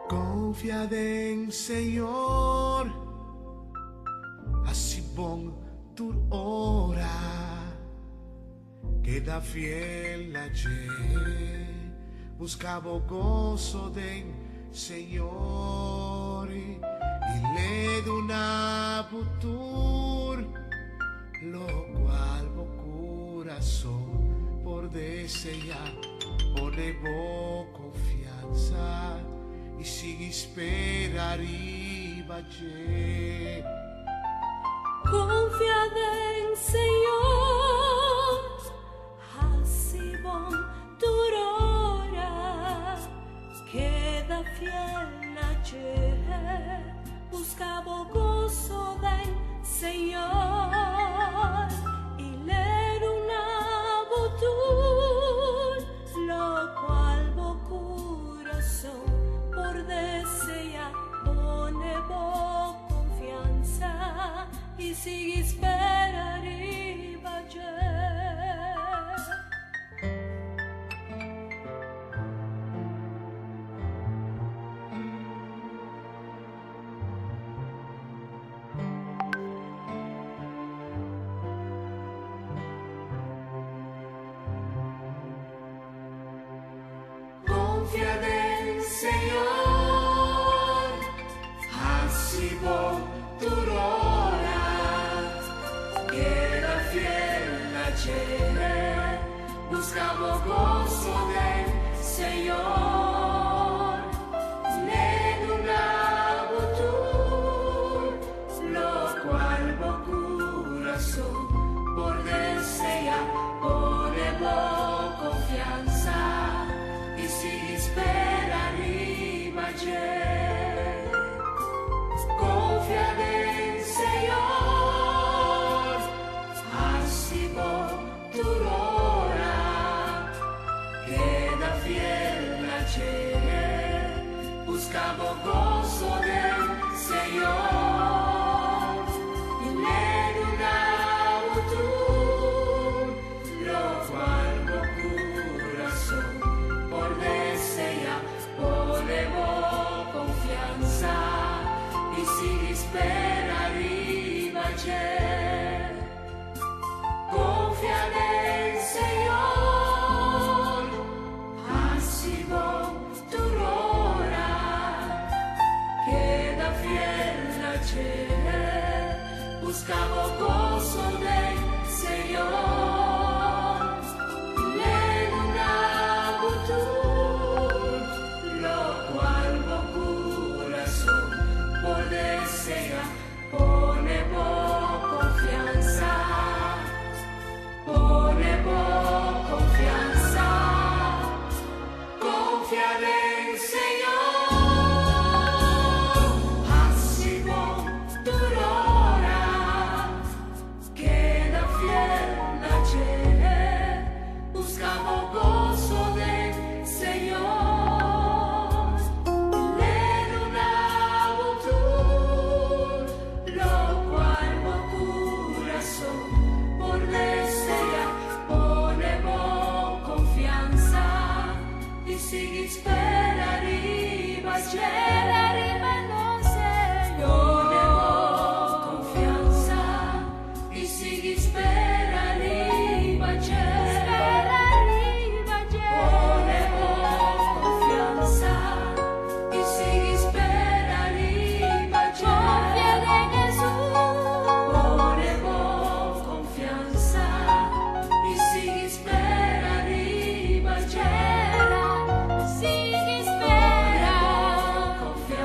Confia den Señor, haci bon tur ora, keda fiel na dje, busca bo goso den Señor, i l'e duna bo tur locual bo curason por desea. Pone bo confiansa i sigui spera riba dje. Confia den Señor, haci bon tur ora, keda fiel na dje, busca bo goso den Señor, i l'e duna bo tur locual bo curason por desea. Pone bo confiansa i sigui spera riba dje. Confia den Señor, haci bon tur ora, keda fiel na dje, busca bo goso den Señor, l'e duna bo tur locual bo curason por desea. Pone bo confiansa i sigui spera riba dje. Confia den Señor, haci bon tur ora, keda fiel na dje, busca bo goso den Señor, i l'e duna bo tur locual bo curason por desea. Pone bo confiansa i sigui spera riba dje. Confia den Señor, haci bon tur ora, keda fiel na dje, busca bo goso den Señor, i l'e duna bo tur locual bo curason por desea. Pone bo confiansa, pone bo confiansa, confia den Señor, haci bon tur ora, keda fiel na dje, busca bo goso den Señor, l'e duna bo tur locual bo curason por desea. Pone bo confiansa i sigui spera riba dje. Spera riba nos Señor. Pone bo confiansa i sigui spera riba dje. Spera riba dje. Pone bo confiansa i sigui spera riba dje. Confia den Jesus. Pone bo confiansa i sigui spera riba dje. Spera, sigui spera. Pone bo confiansa.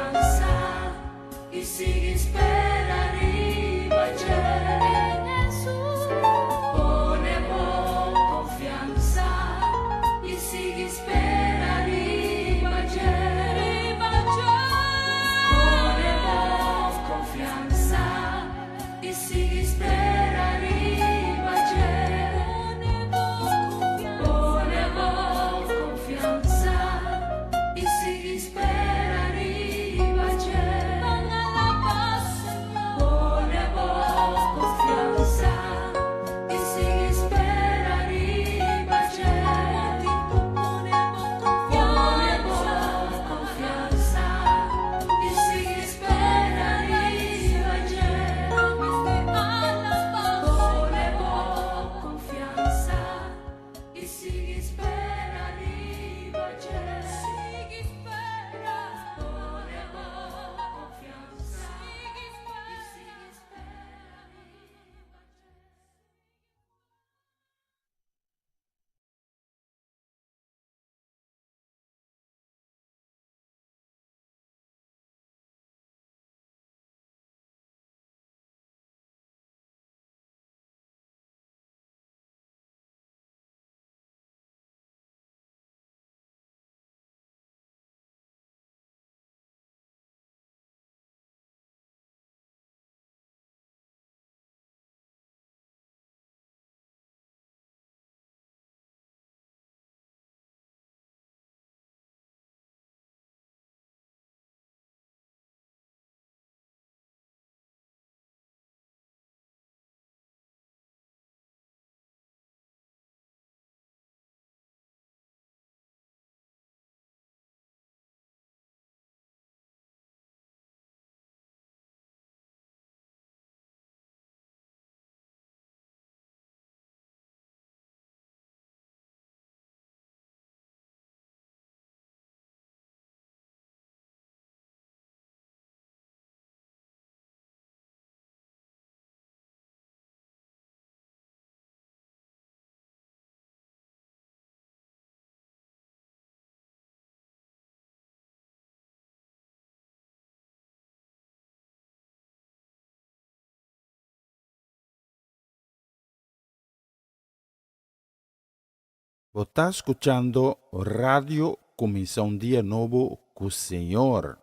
Bo ta skuchando Radio Kuminsá un Dia Nobo ku Señor.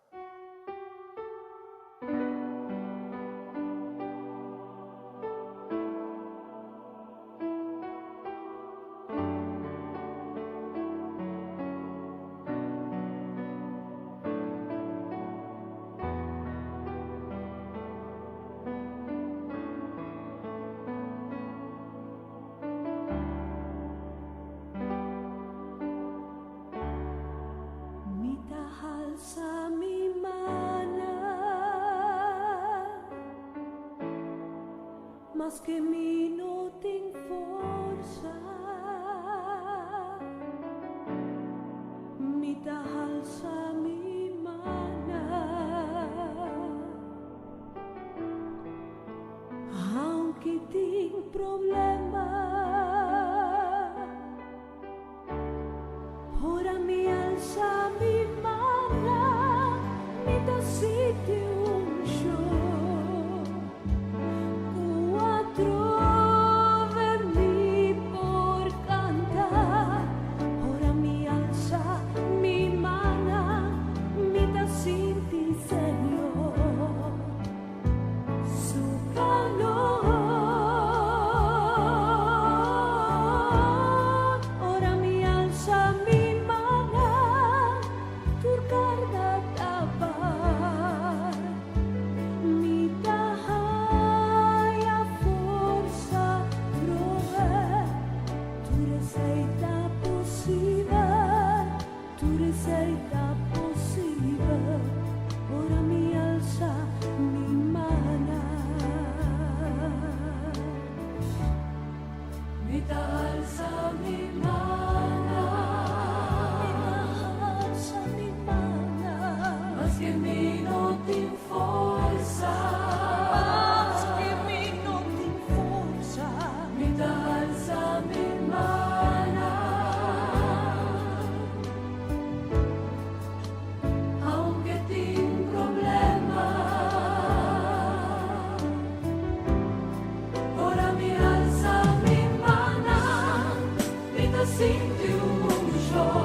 Mi ta halsa mi mana, maske mi no tin forsa. Mi ta halsa mi mana. Aunke tin problema, ora mi alsa mi mana, mi ta sinti un show. Cu atrobe mi por canta, ora mi alsa mi mana, mi ta sinti Señor su calor. Ora mi alsa mi mana, tur carga ta baha. Mi ta haya forsa trobe, tur esey ta posibel, tur esey ta posibel. Ora mi alsa mi mana. Mi ta alsa mi mana. Mi ta alsa mi mana. Maske mi no tin forsa. Maske mi no tin forsa. Mi ta alsa mi mana. Aunke tin problema. Ora mi alsa mi mana, mi ta sinti un show.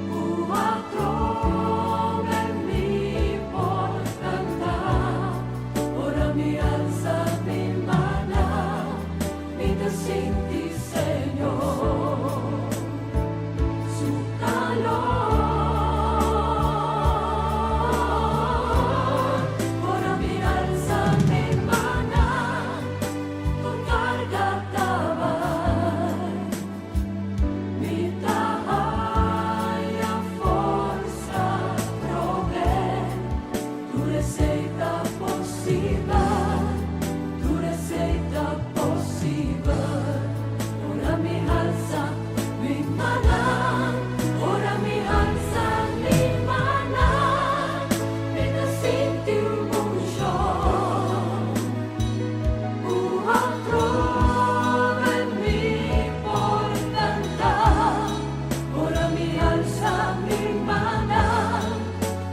Cu atrobe mi por canta. Ora mi alsa mi mana, mi ta sinti Señor su calor. Ora mi alsa mi mana, tur carga ta bay. Mi ta haya forsa trobe, tur esey ta posibel, tur esey ta posibel. Ora mi alsa mi mana, ora mi alsa mi mana, mi ta sinti un show. Cu atrobe mi por canta, ora mi alsa mi mana,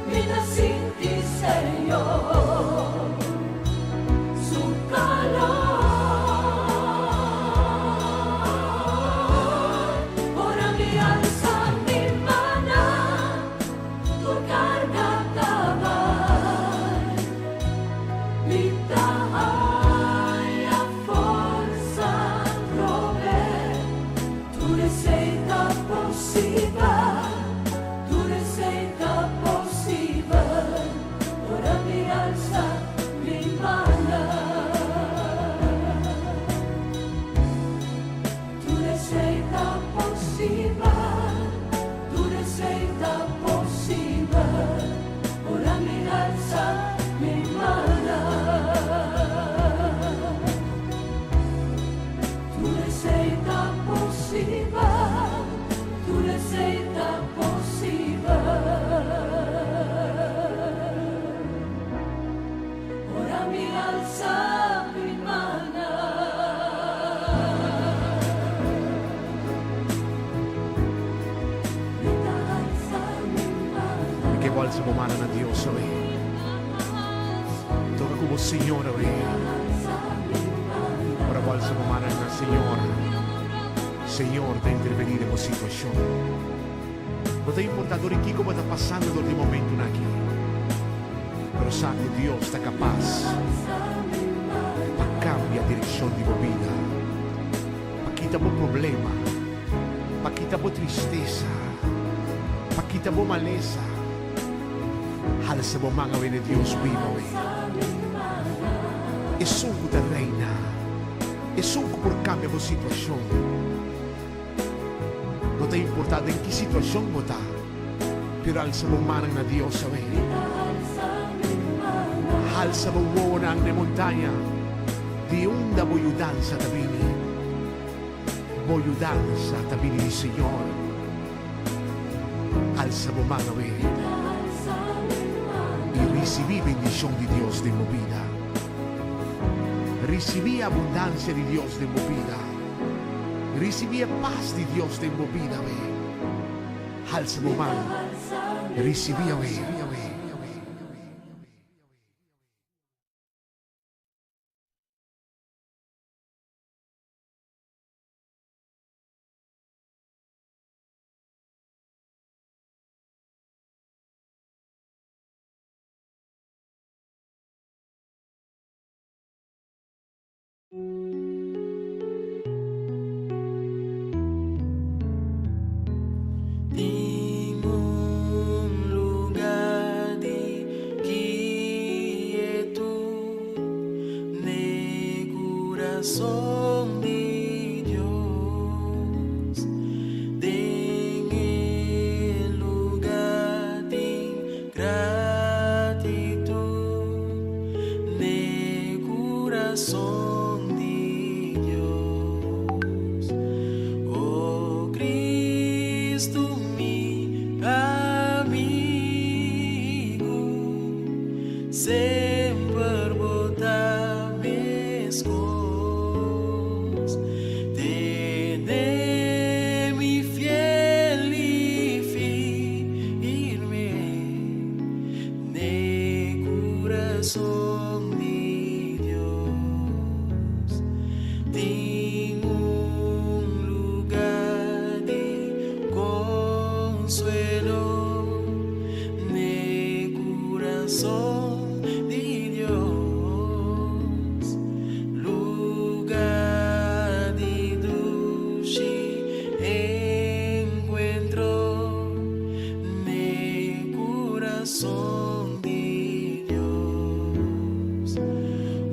mi ta sinti Señor su calor. Ora mi alsa mi mana, tur carga ta bay. Mi ta haya forsa trobe, tur esey ta posibel, tur esey ta posibel. Ora mi alsa mi mana. Tur esey ta posibel, tur esey ta posibel. Ora mi alsa mi mana. Tur esey ta posibel, tur esey ta posibel. Ora mi alsa mi mana. Mi ta alsa mi mana. Mi ke alsa bo mana na Dios awe. Toca cu bo Señor awe. Ora bo alsa bo mana na Señor. Señor ta intervení den bo situashon. No ta importá dor di kiko bo ta pasando dor di e momentunan akí, pero sa ku Dios ta kapas pa kambia direkshon di bo bida, pa kita bo problema, pa kita bo tristesa, pa kita bo malesa. Halsa bo man awe na Dios biba awe. Esun ku ta reina, esun ku por kambia bo situashon. No ta importá den ki situashon bo ta, pero alsa bo mannan na Dios awe. Halsa bo wowonan na e montaña, di unda bo yudansa ta bini. Bo yudansa ta bini di Señor. Alsa bo man awe i risibí bendishon di Dios den bo bida. Risibí e abundansia di Dios den bo bida. Risibí e pas di Dios den bo bida awe. Alsa bo man, risibí awe. Tin un lugar di kietud n'e kurason di Dios. Den e lugar tin gratitud n'e kurason di Dios. O Cristo mi amigo, semper bo ta meskos. Tene mi fiel i firme n'e kurason di Dios. Tin un lugar di konsuelo n'e kurason di Dios. Lugar di dushi enkuentro n'e kurason di Dios.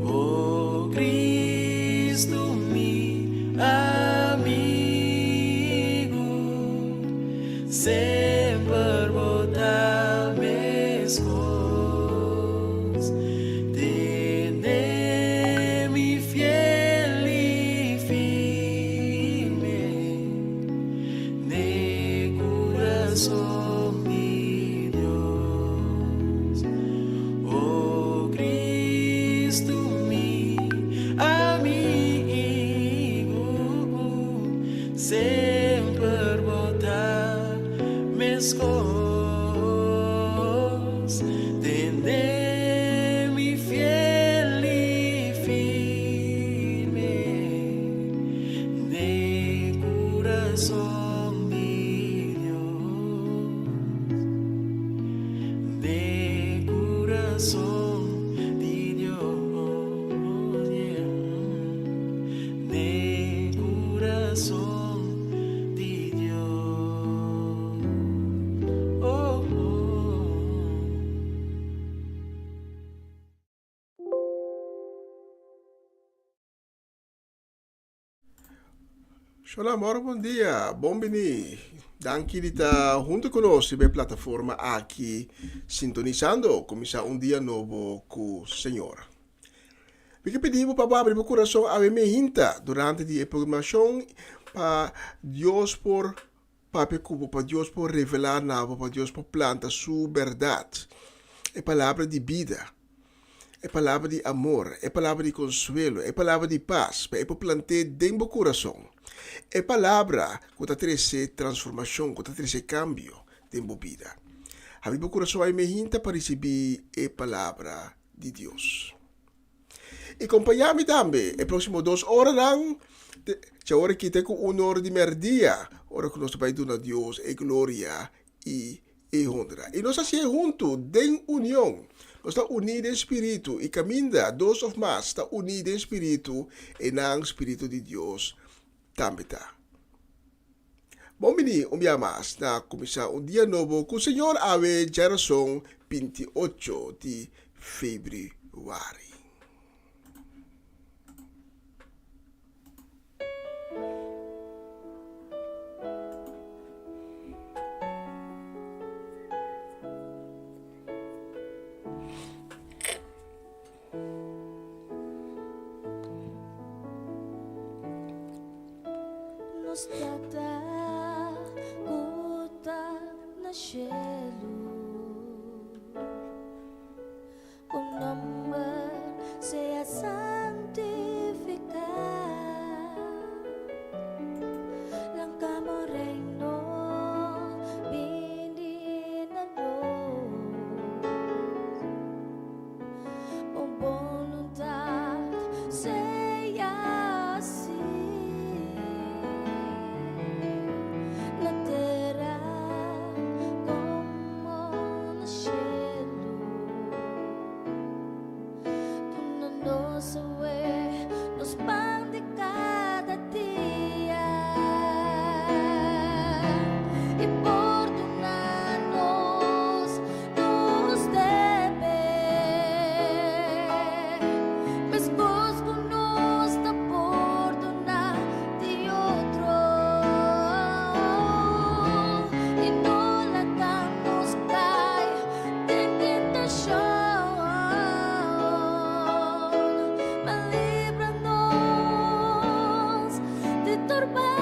O Cristo mi amigu, semper bo ta meskos. Tene mi fiel i firme n'e kurason di Dios. O Cristo mi amigu, semper bo ta meskos. Tene mi fiel i firme n'e kurason di Dios. N'e kurason di Dios, yeah. N'e kurason di Dios, oh, oh. Shalom, ora bon dia, bon bini. Danki di ta hunto ku nos riba e plataforma aki, sintonisando kuminsá un dia nobo ku Señor. Mi ke pidi bo pa bo abri bo kurason awe mehinta durante di e programashon pa Dios por papia ku bo, pa Dios por revelá na bo, pa Dios por planta su bèrdat, e palabra di bida, e palabra di amor, e palabra di konsuelo, e palabra di pas, pa e por plant'é den bo kurason. E palabra ku ta trese transformashon, ku ta trese kambio den bo bida. Habri bo kurason awe mehinta pa risibí e palabra di Dios. I kompañá mi tambe e próksimo dos oranan, te djaora aki te ku un or di mèrdia, ora ku nos ta bai duna Dios e gloria i e honra. I nos hasié huntu den union. Nos ta uní den spiritu, i kaminda dos òf mas ta uní den spiritu, einan spiritu di Dios tambe ta. Bon bini un bia mas na kuminsá un dia nobo ku Señor awe djarason 28 di febrüari. Nos Tata ku ta na shelu, Bo nomber sea santifiká, Lanka bo reino bini na nos. Bo boluntat sea hasi na tera komo na shelu. Duna nos awe nos pan di kada dia i pordona nos nos debe, meskos ku nos ta pordoná di otro. I no laga nos kai den tentashon, ma libra nos di tur malu.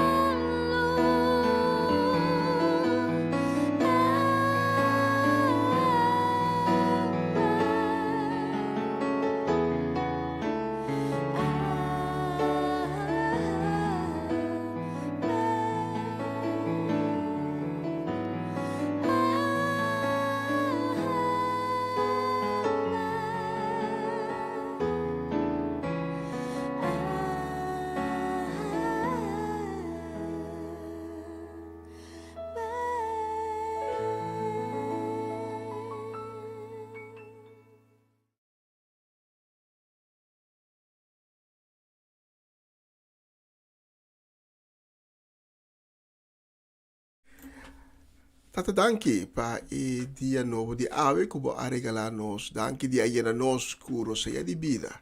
Tata danki pa e dia nobo di awe ku bo a regalá nos. Danki di a yena nos ku rosea di bida.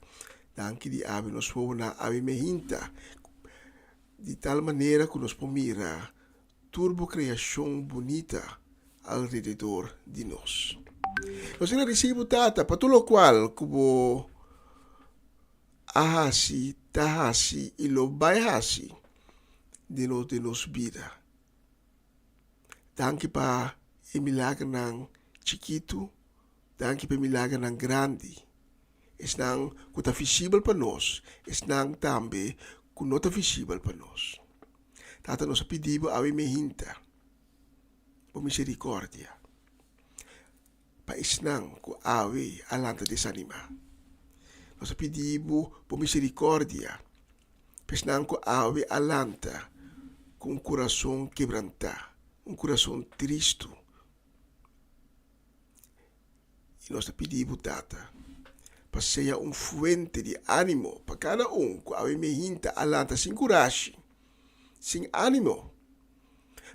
Danki di awe nos por na awe mehinta di tal manera ku nos por mira tur bo kreashon bunita alrededor di nos. Nos ta gradisí bo Tata pa tur lokual ku bo a hasi, ta hasi i lo bai hasi den nos den nos bida. Danki pa e milagernan chikitu, danki pa e milagernan grandi, esnan ku ta visibel pa nos, esnan tambe ku no ta visibel pa nos. Tata nos a pidi bo awe mehinta bo misericordia pa esnan ku awe a lanta desanima. Nos a pidi bo bo misericordia pa esnan ku awe a lanta ku un kurason kebrantá, un kurason tristu. I nos ta pidi bo, Tata, pa sea un fuente di ánimo pa kada un ku awe mehinta a lanta sin kurashi, sin ánimo.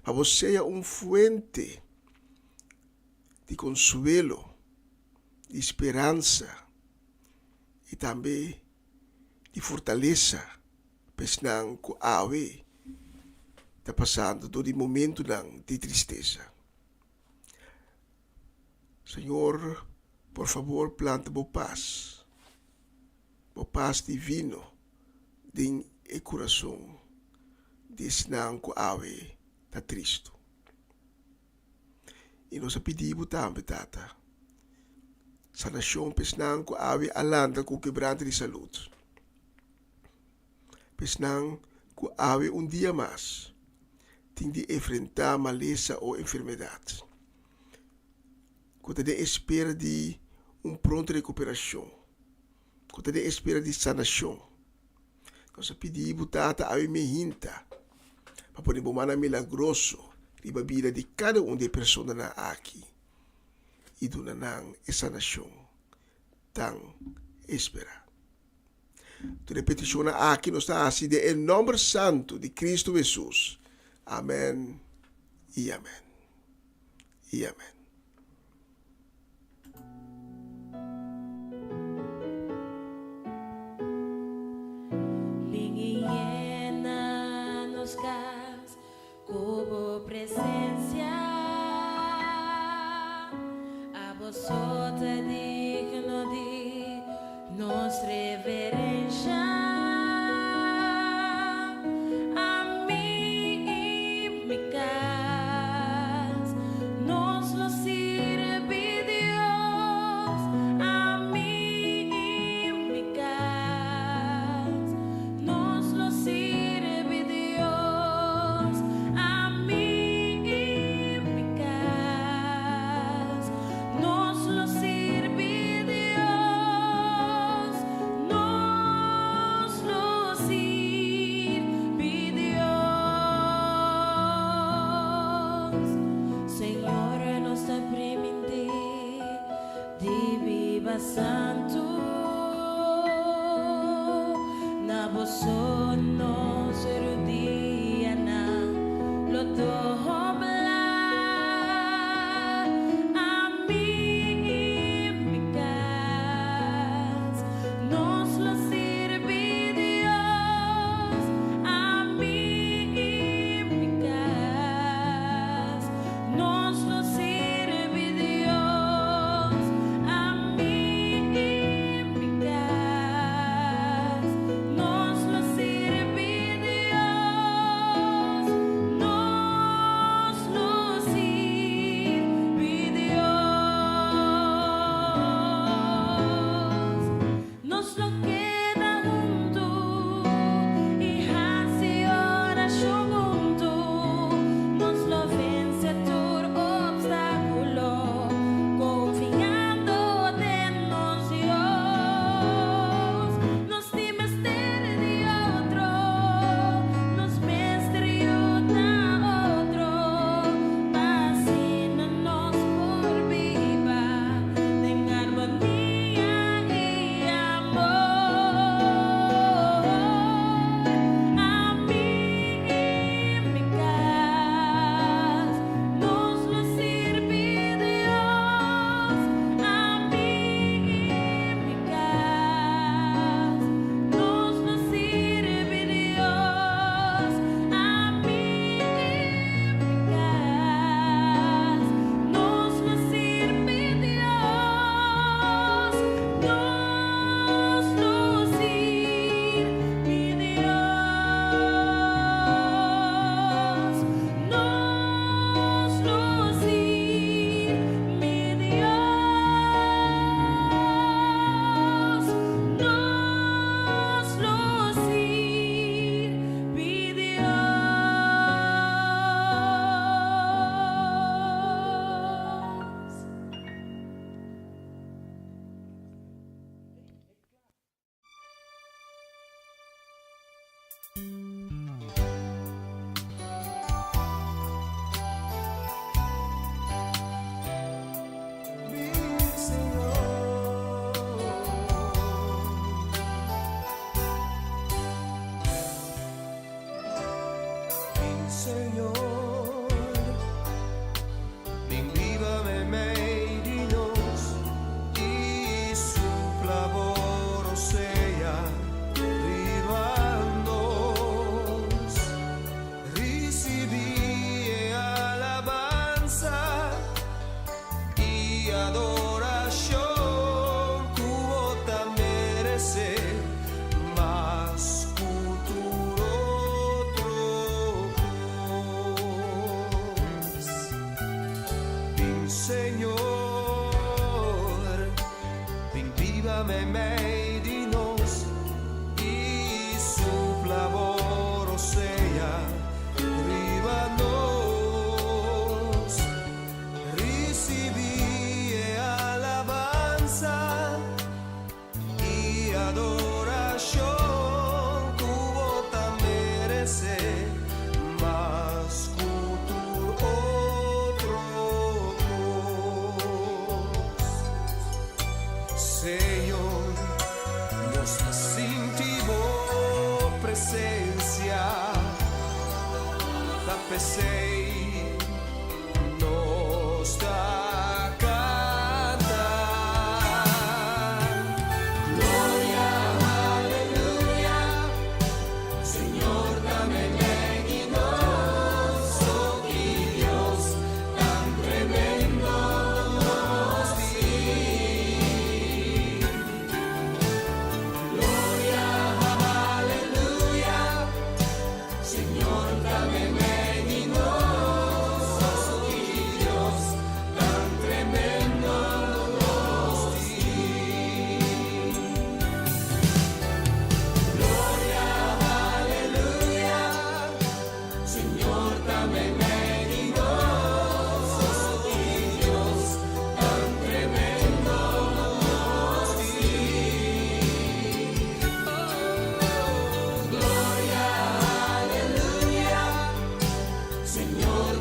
Pa bo sea un fuente di konsuelo, di speransa i tambe di fortalesa pa esnan ku awe ta pasando dor di momentunan di tristesa. Señor, por fabor planta bo pas, bo pas divino den e kurason di esnan ku awe ta tristu. I nos a pidi bo tambe, Tata, sanashon pa esnan ku awe a lanta ku kebrante di salud, pa esnan ku awe un dia mas tin di enfrentá malesa o enfermedat, ku ta den espera di un pronto rekuperashon. ku ta den espera di sanashon. Nos a pidi bo, Tata, awe mehinta pa pone bo mannan milagroso riba bida di kada un di e personanan aki i duna nan e sanashon tan esperá. Tur e petishonnan aki nos ta hasi den e nòmber santu di Kristu Hesus. Amèn i amèn i amèn. Bin i yena nos kas ku bo presensia. Abo so ta digno di nos reverensha. Ami i mi kas, nos lo sirbi Dios. Ami i mi kas, nos lo sirbi Dios. Ami i mi kas, nos lo sirbi Dios. Nos lo sirbi Dios. Señor, nos ta primintí di biba santu. Na bo so nos rudianan lo dobla. Ami i mi kas, nos lo sirbi Dios. Ami i mi kas, nos lo sirbi Dios. Ami i mi kas, nos lo sirbi Dios. Nos lo sirbi Dios. Nos lo keda huntu i hasi orashon huntu. Nos lo vense tur opstákulo, konfiando den nos Dios. Nos tin mester di otro, nos mester yuda otro, pa asina nos por biba den armonia i amor. Ami i mi kas, nos lo sirbi Dios. Ami i mi kas, nos lo sirbi Dios. Ami i mi kas, nos lo sirbi Dios. Nos lo sirbi Dios. Nos lo sirbi Dios. Nos lo sirbi Dios. Mi Señor. Mi Señor, bin biba meimei di nos i supla bo rosea riba nos. Risibí alabansa i adorashon ku bo ta meresé mas ku tur otro kos. Bin Señor, bin biba meimei di nos i supla bo rosea riba nos. Risibí alabansa i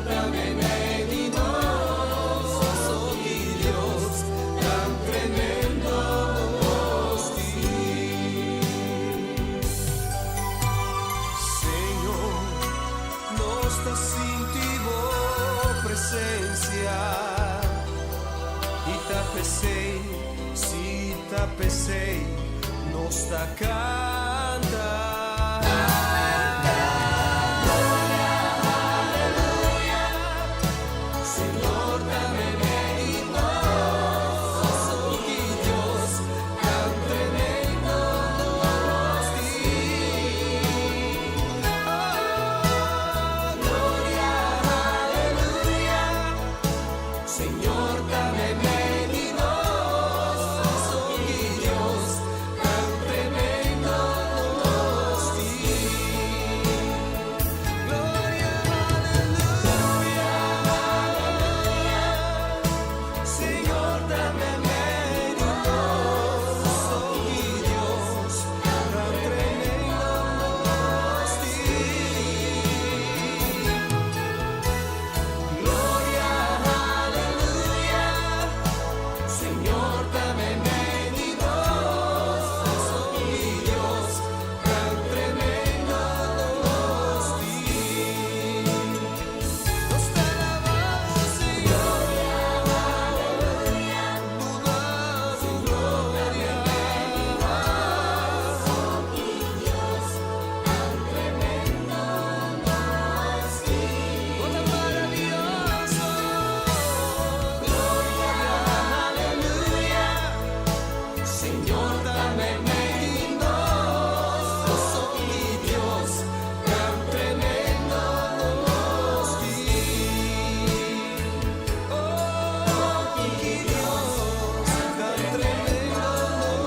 ta meimei di nos. Oh, ki Dios tan tremendo nos tin. Señor, nos ta sinti bo presencia. I ta p'esei, si ta p'esei, nos ta canta. Gloria, aleluya, Señor ta meimei di nos. Oh, ki Dios tan tremendo nos tin. Oh, gloria, aleluya, Señor ta meimei di nos. Oh, ki Dios tan tremendo nos tin. Gloria, aleluya, Señor ta meimei di nos. Oh, ki Dios tan tremendo nos tin. Gloria, aleluya, Señor ta meimei di nos. Oh, ki Dios tan tremendo nos tin. Nos ta alabamos, Señor. Duna gloria. Ki Dios tan tremendo nos tin. Oh, tan maravilloso. Gloria, aleluya. Señor, ta meimei di nos. Oh, ki Dios tan tremendo nos tin. Oh, ki Dios tan tremendo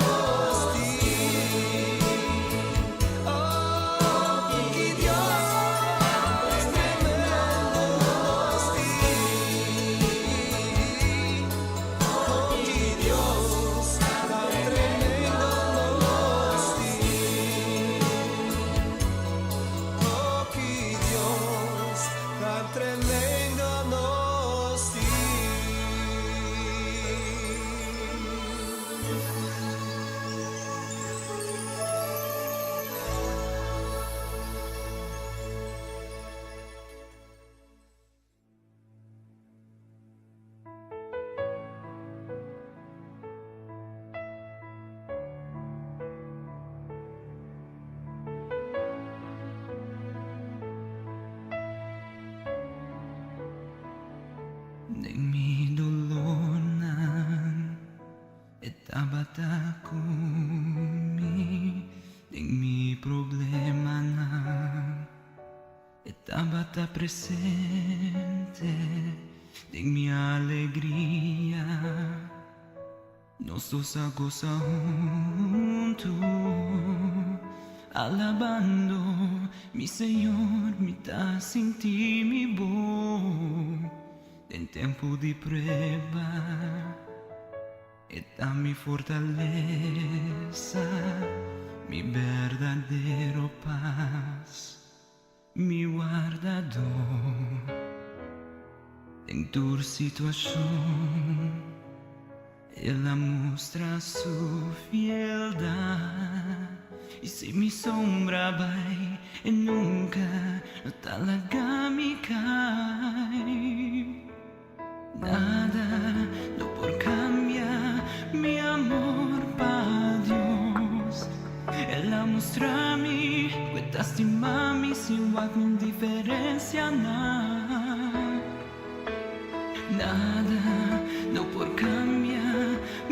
nos tin. Oh, ki Dios tremendo nos tin. Oh, ki Dios tan tremendo nos tin. Oh, ki Dios tan tremendo nos tin. Den mi dolornan e tabata ku mi. Den mi problemanan e tabata presente. Den mi alegria nos dos a gosa huntu, alabando mi Señor. Mi ta sinti mi bon den tempu di prueba. E ta mi fortalesa, mi berdadero pas, mi wardadó. Den tur situashon, El a mustra su fieldat. I si mi sombra bai, e nunka no ta laga mi kai. Nada no por kambia mi amor pa Dios. El a mustra mi ku e ta stima mi sin ningun diferensia. Nada no por kambia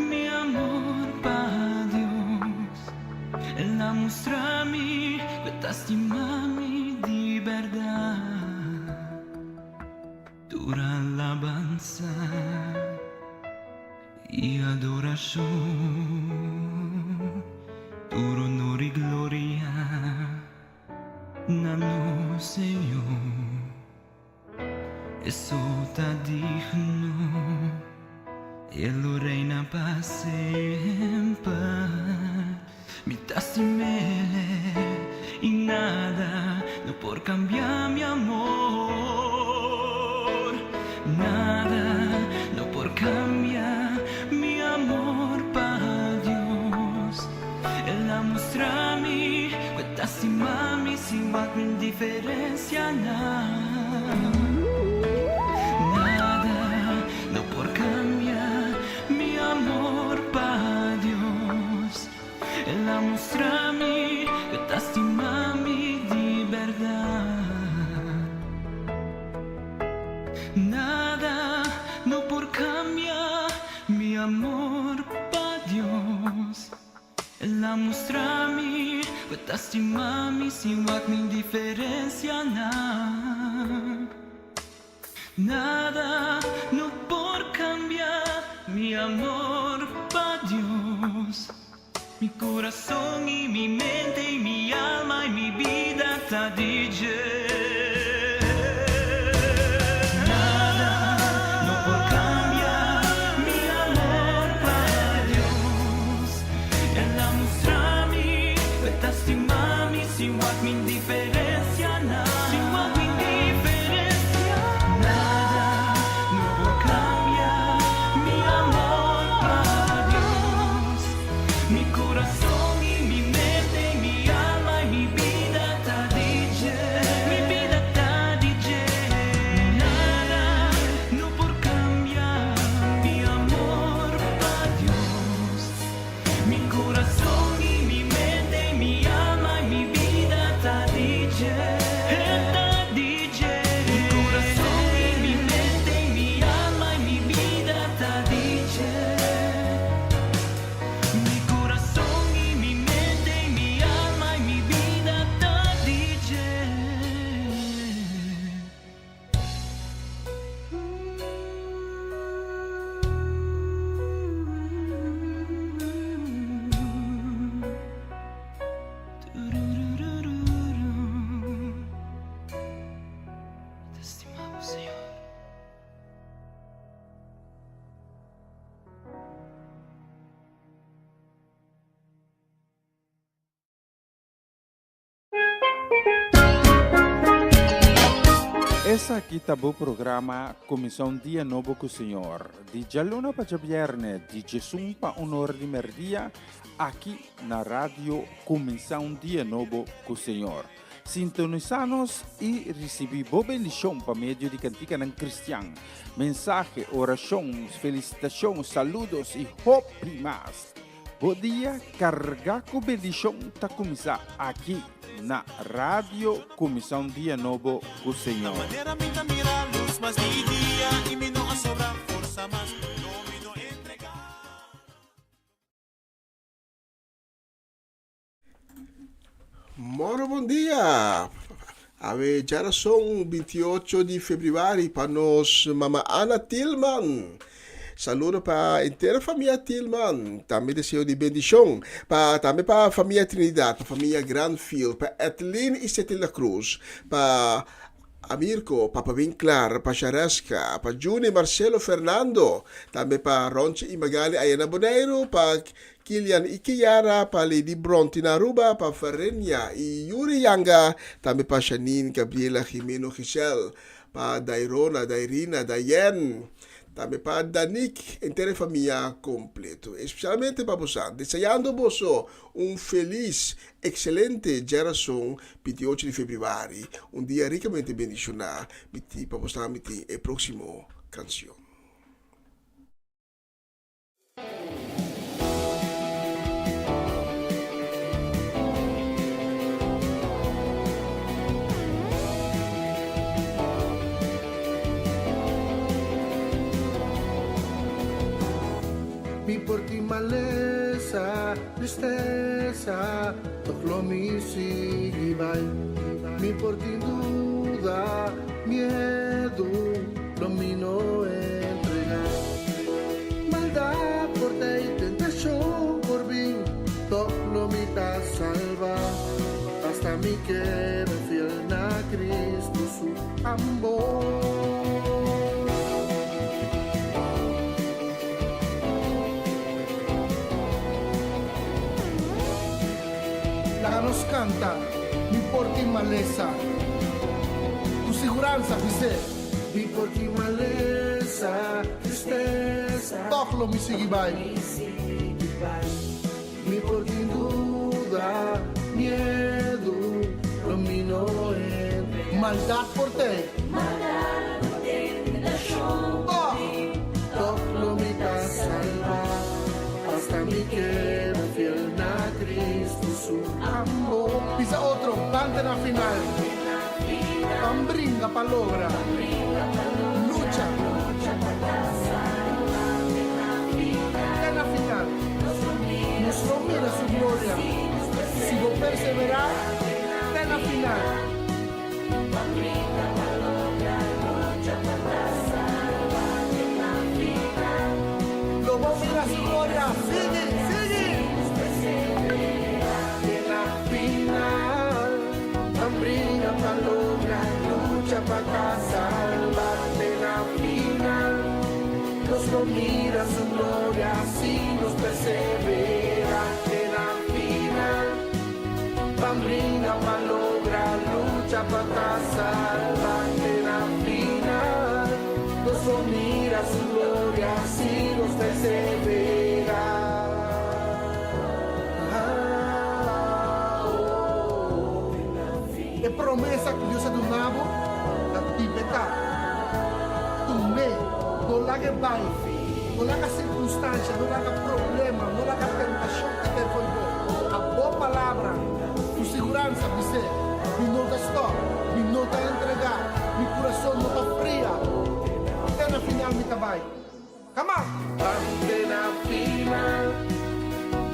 mi amor pa Dios. El a mustra mi ku e ta stima mi di berdat. Tur alabansa i adorashon, tur honor i gloria na nos Señor. E so ta digno, E lo reina pa semper. Mi ta stim'É i nada no por kambia mi amor. Nada no por cambia mi amor pa Dios. El a mustra mi cu e ta stima mi sin wak mi diferencianan. Nada no por cambia mi amor pa Dios. El a mustra mi cu e ta stima mi di berdad. Nada no por cambia mi amor pa Dios. El a mustra mi cu e ta stima mi sin wak mi diferencianan. Nada no por cambia mi amor pa Dios. Mi corazon y mi mente y mi alma y mi bida ta di dje. Nada no por cambia mi amor pa Dios. El a mustra mi cu e ta stima mi sin wak mi diferencianan. Sin wak mi diferencia. Nada no por cambia mi amor pa Dios. Mi corazon y mi mente y mi alma y mi bida ta di dje. Mi bida ta di dje. Nada no por cambia mi amor pa Dios. Mi corazon y mi mente y mi alma y mi bida ta di dje. Ta di dje. Mi corazon y mi mente y mi alma y mi bida ta di dje. Mi corazon y mi mente y mi alma y mi bida ta di dje. Te stimamos, Señor. Esaki ta bo programa Kuminsá un Dia Nobo ku Señor, di djaluna pa djabièrnè, di djesun pa un or di mèrdia, aki na Radio Kuminsá un Dia Nobo ku Señor. Sintonisá nos i risibí bo bendishon pa medio di kantikanan kristian, mensahe, orashon, felisitashon, saludos i hopi mas. Bo dia kargá ku bendishon ta kuminsá aki na Radio Kuminsá un Dia Nobo ku Señor. Moro bon dia! Awe djarason 28 di februari pa nos mama Ana Tilman. Saludo pa entero famia Tilman. Tambe deseo di bendishon pa tambe pa famia Trinidad, pa famia Granfield, pa Ethelyn y Cetilda Cruz, pa Amirko, pa Pabin Clar, pa Shareska, pa Juni, Marcelo, Fernando, tambe pa Ronchi y Magali aya na Boneiru, pa Kilian y Kiara, pa Lady Bronte na Aruba, pa Ferenia y Yuri Yanga, tambe pa Shanine, Gabriela, Jimeno, Giselle, pa Dairona, Dairina, Dayenne, tambe pa Danique, henter e famia completo. Especialmente pa bosan, deseando boso un feliz, excelente djarason 28 di februari, un dia ricamente bendiciona. Mi tin pa bosnan mi tin e proximo cancion. Mi por tin malesa, tristesa, tog lo mi sigui bai. Mi por tin duda, miedu, lo mi no entregá. Maldad por ta i tentashon por bin, tog lo mi ta salbá. Hasta mi keda fiel na Cristo su amor. Laga nos canta, Mi por tin malesa. Cu siguransa bis'é. Mi por tin malesa. Tòg lo mi sigui bai. Mi por tin duda, miedu, lo mi no entra. Maldat por tei. Tòg, tòg lo mi ta salbá. Asta mi keda fiel na Cristo su amor. Bisa otro, ban te na final. Ban bringa pa logra. Lucha. Te na final. Nos lo mira su gloria. Si bo perseverá te na final. Lo bo mira su gloria. Sigui, sigui! Te na final. Ban bringa pa logra, lucha pa ta salba. Te na final. Nos lo mira su gloria si nos persevera. Te na final. Ban bringa pa logra, lucha pa ta salba. Te na final. Nos lo mira su gloria si nos persevera. Ah, oh. E promesa ku Dios a duna bo ta tibetá. Tum'é, no lag'é bai. No laga sirkunstansha, no laga problema, no laga tentashon kit'é for bo. A bo palabra, ku siguransa bis'é, Mi no ta stòp, mi no ta entregá, mi kurason no ta fria. Te na final mi ta bai. Come on! Ban te na final,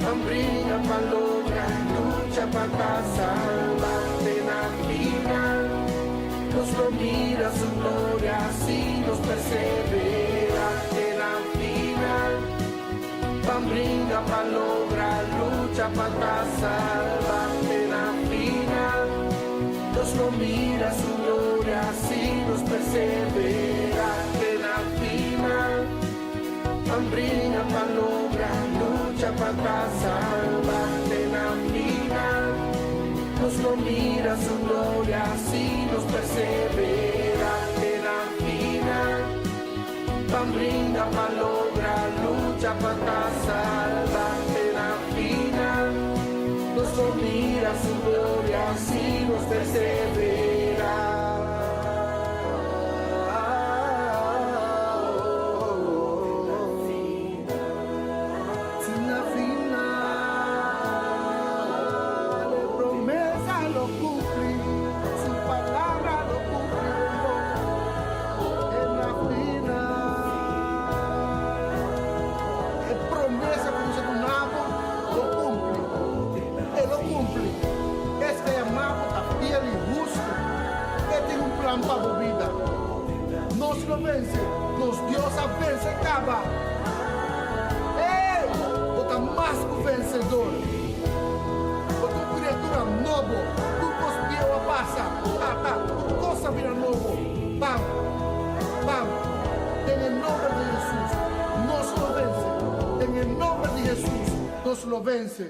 ban bringa pa logra, lucha pa ta salba. Te na final, nos lo mira su gloria si nos persevera. Te na final, ban bringa pa logra, lucha pa ta salba. Te na final, nos lo mira su gloria si nos persevera. Te na final, ban bringa pa logra, lucha pa ta salba. Te na final, nos lo mira su gloria si nos persevera. Te na final, ban bringa pa logra, lucha pa ta salba. Te na final, nos lo mira su gloria si nos persevera. Te na final, e promesa lo kumpli, su palabra lo kumpli. Te na final, e promesa ku Dios a duna bo lo kumpli. E lo kumpli. Es ku a yama bo ta fiel i hustu. E tin un plan pa bo bida. Nos lo vense. Nos Dios a vense kaba. Ey! Bo ta mas ku vensedor. Bo ta un kriatura nobo. Tur kos bieu a pasa. Ata, tur kos a bira nobo. Bam! Bam! Den e nomber di Hesus, nos lo vense. Den e nomber di Hesus, nos lo vense.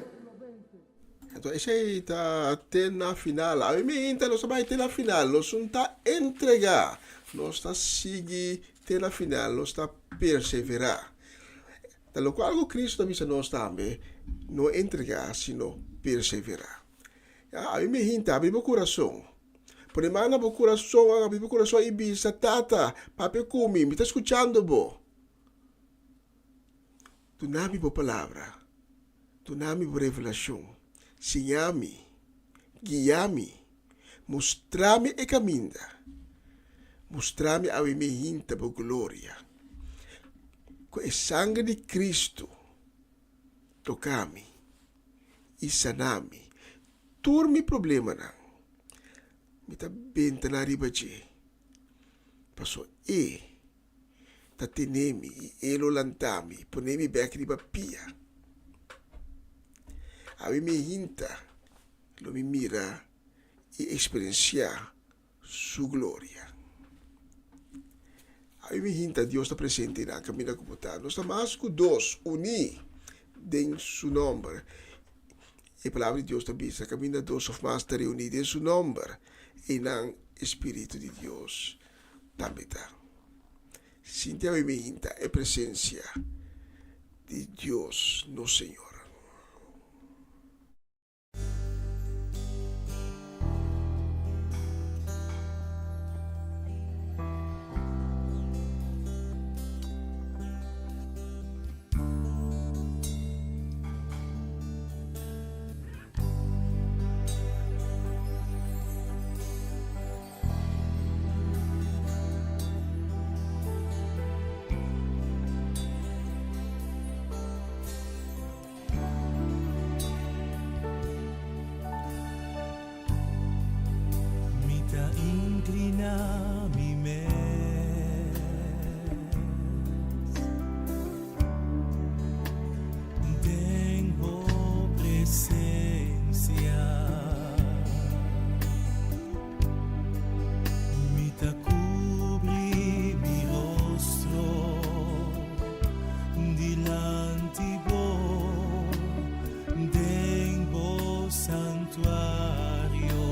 Anto esei ta te na final. Ami mi inta nos ta bai te na final. Nos un ta entregá. Nos ta sigui te na final. Nos ta perseverá. Ta lokual ku Cristo ta bisa nos tambe, no entregá sino perseverá. Ya, ami mi hinta, abri bo kurason. Pone man na bo kurason, abri bo kurason i bisa, Tata, papia ku mi, mi ta skuchando bo. Duna mi bo palabra, duna mi bo revelashon, siña mi, guia mi, mustra mi e kaminda, mustra mi awe mi hinta bo gloria. Ku e sanger di Kristu toka mi i sana mi tur mi problemanan. Mi ta benta nan riba dje, pasobra e. ta tene mi i e lo lanta mi, pone mi bek riba pia. Awe mi hinta lo mi mira i eksperensiá su gloria. Awe mi hinta Dios ta presente na kaminda ku bo ta. Nos ta mas ku dos uní den su nòmber. E palabra di Dios ta bisa kaminda dos òf mas ta reuní den su nòmber, einan e Spiritu di Dios tambe ta. Sinti awe mi hinta e presencia. Di Dios nos Señor. Mi ta inclina mi mes den bo presencia. Mi ta cubri mi rostro dilanti bo den bo santuario.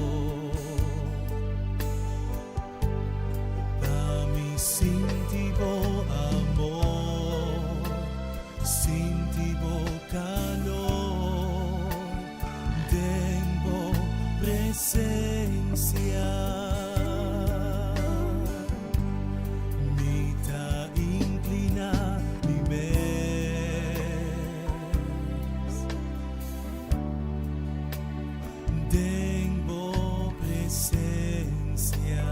Pa mi sinti bo amor, sinti bo calor den bo presencia. Mi ta inclina mi mes den bo presencia.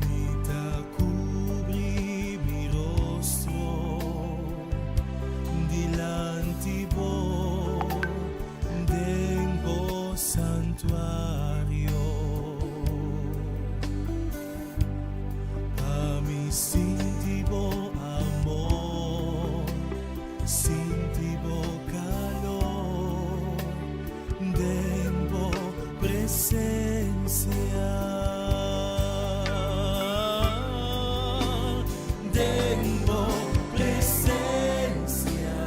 Mi ta cubri mi rostro dilanti bo den bo santuario. Pa mi sinti bo amor, sinti bo calor den bo presencia. Den bo presencia.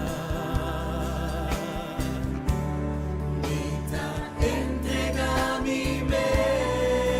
Mi ta entrega mi mes.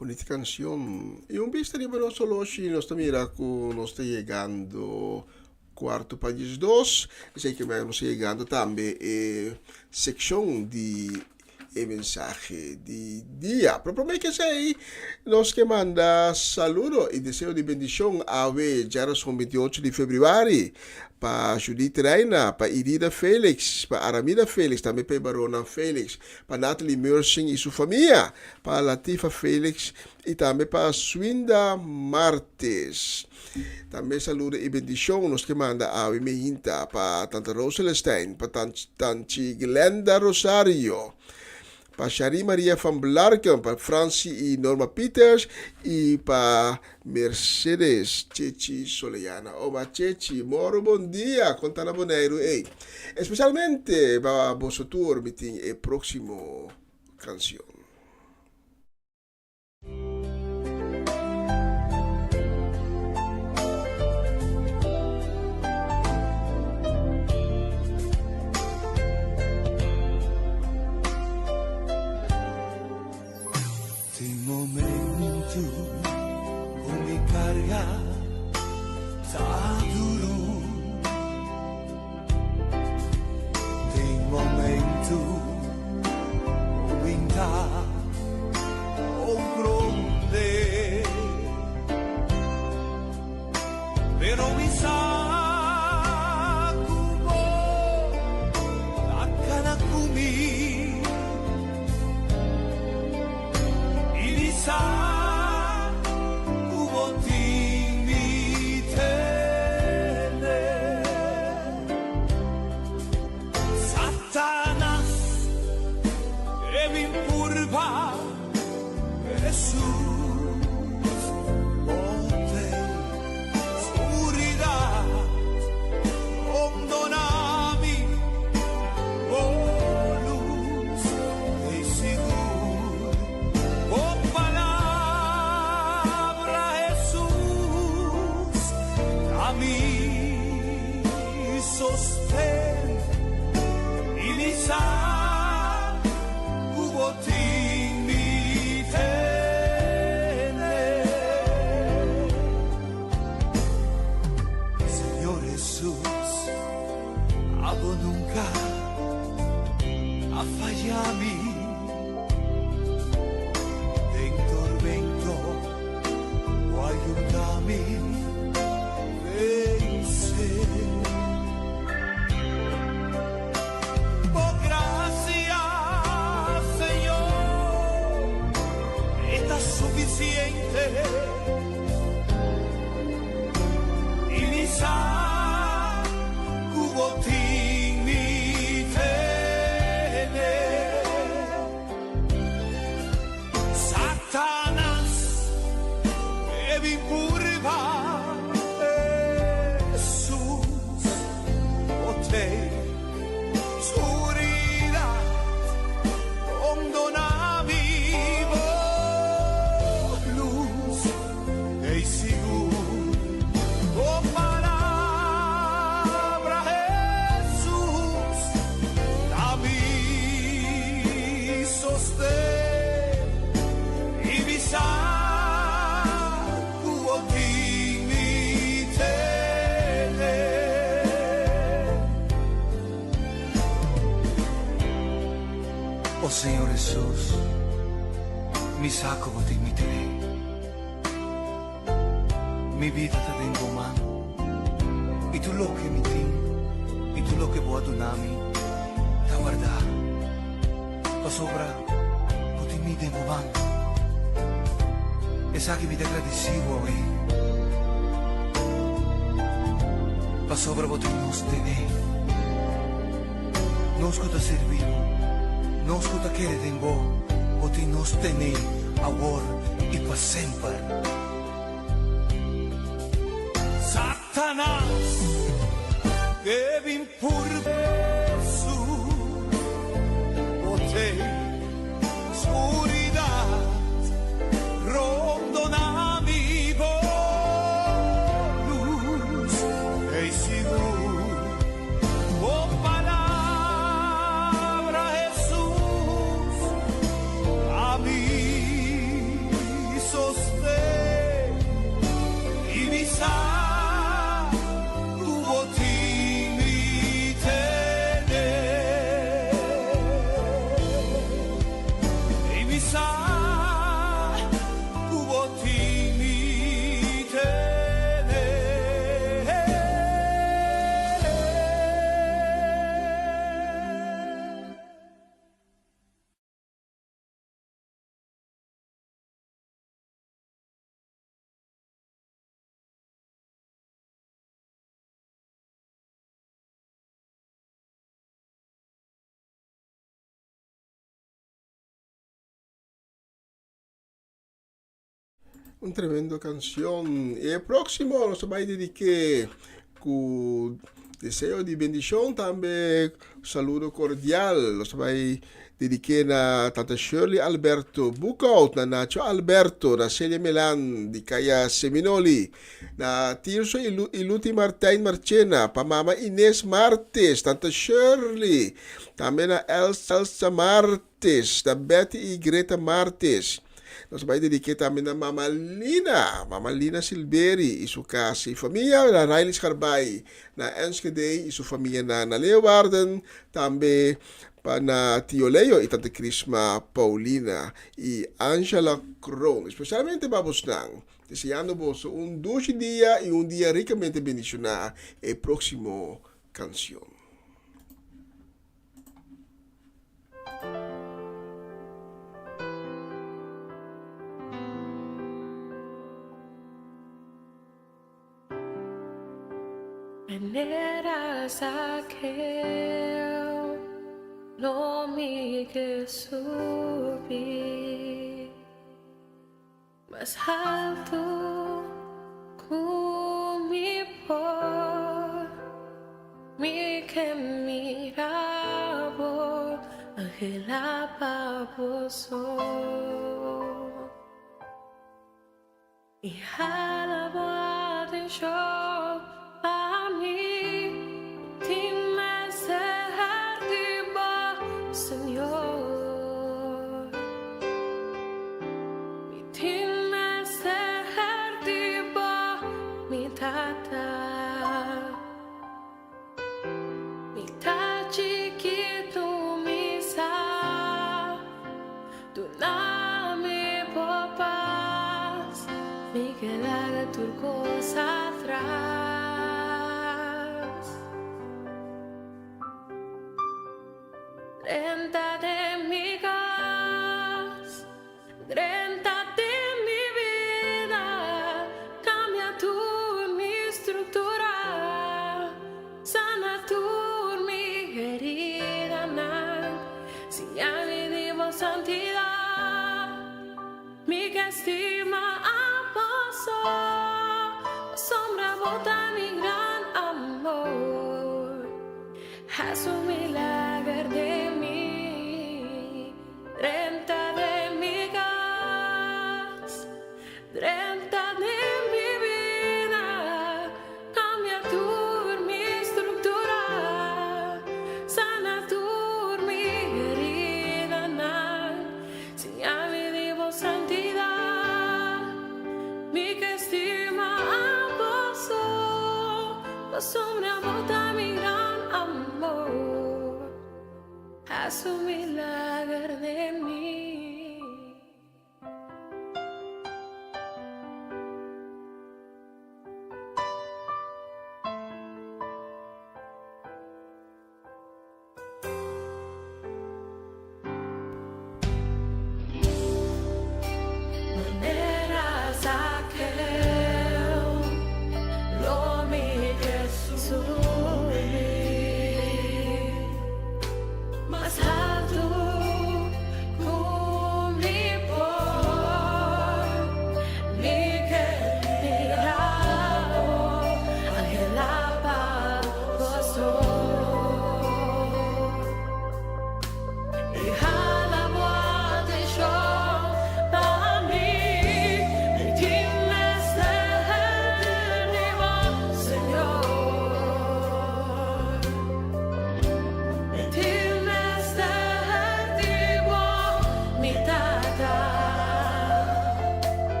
Bonita canción. Y un bista riba nos oloshi, nos ta mira cu nos ta yegando cuarto pa 12. Esey ke nos ta yegando tambe e seccion di e mensahe di dia. Pero prome ke esey, nos ke manda saludo y deseo di bendicion awe djarason 28 di februari pa Judith Reina, pa Irida Felix, pa Aramida Felix, tambe pa e baronnan Felix, pa Natalie Mersing y su famia, pa Latifa Felix y tambe pa Swinda Martes. Tambe saludo y bendicion nos ke manda awe mehinta pa Tanta Rose Celestijn, pa Tanchi Glenda Rosario, pa Shari Maria van Blarken, pa Franci y Norma Peters y pa Mercedes Chechi Soleana. Oma Chechi, moro bon dia, con ta na Boneiru ey? Especialmente pa boso tur mi tin e proximo canción. Tin momento ku mi karga ta duru. Tin momento ku mi ta comprende. Pero mi sa ku bo ta kana ku mi. I mi sa ku bo tin mi tene. Satanas ke bin purba Jesús, bo tei skuridat, rondona mi bo lus ei sigur. Bo palabra Jesús ta mi sosten i mi sa ku bo tin mi tene. Señor Jesús, abo nunka a faya mi. Den tormento, bo a yuda mi vense. Bo grasia, Señor, ta sufisiente. I mi sa ku bo tin mi tene. Satanas ke bin purba Jesús, bo tei skuridat, rondona mi bo lus ei sigur. Bo palabra Jesús ta mi sosten i mi sa ku bo tin mi tene. O Señor Hesus, mi sa ku bo tin mi tene. Mi bida ta den bo man, i tur loke mi tin i tur loke bo a duna mi ta wardá, pasobra bo tin mi den bo man. Esaki mi ta gradisí bo awe, pasobra bo tin nos tene, nos ku ta sirbi bo, nos ku ta kere den bo, bo tin nos tene awor i pa semper. Satanas ke bin purba Hesus, bo tei skuridat rondona mi bo lus ei sigur. Bo palabra Hesus ta mi. Un tremendo canción. E próximo nos bai dedique ku deseo di bendición tambe saludo cordial. Nos bai dedique na Tata Shirley Alberto Boekhout, na Nacho Alberto, na Celia Melan di Kaya Seminoli, na Tirso y, Lu y Luti Martijn Marchena, pa Mama Inés Martes, Tanta Shirley, tambe na Elsa Martes, na Betty y Greta Martes. Nos bai dediqué tambe na Mama Lina, Mama Lina Silberi y su casa y familia, na Riley Scharbay, na Enschede y su familia na, na Leeuwarden, tambe pa na Tio Leo y Tante Crisma Paulina y Angela Kroon. Especialmente pa bosnan, deseando boso un dushi dia y un dia ricamente bendicioná. E próximo canción. Manera Zaqueo, lo mi ke subi mas haltu ku mi por. Mi ke mira bo, anhelá pa bo so. I hala bo atenshon pa mi, tin mester di bo, Señor. Mi tin mester di bo, mi Tata. Mi ta chikitu mi sa, duna mi bo pas, mi ke laga tur kos atras. Drenta den mi kas. Drenta den mi bida, cambia tur mi structura, sana tur mi heridanan, siña mi di bo santidad, mi ke stima abo so, pasobra bo ta mi gran amor, haci un milager den mi. Drenta den mi kas, drenta den mi bida, kambia tur mi struktura, sana tur mi heridanan, siña mi di bo santidat, mi ke stima abo so, pasobra bo ta mi gran amor. Haz un milager den mi. Manera Zaqueo, lo mi ke subi. Mas haltu ku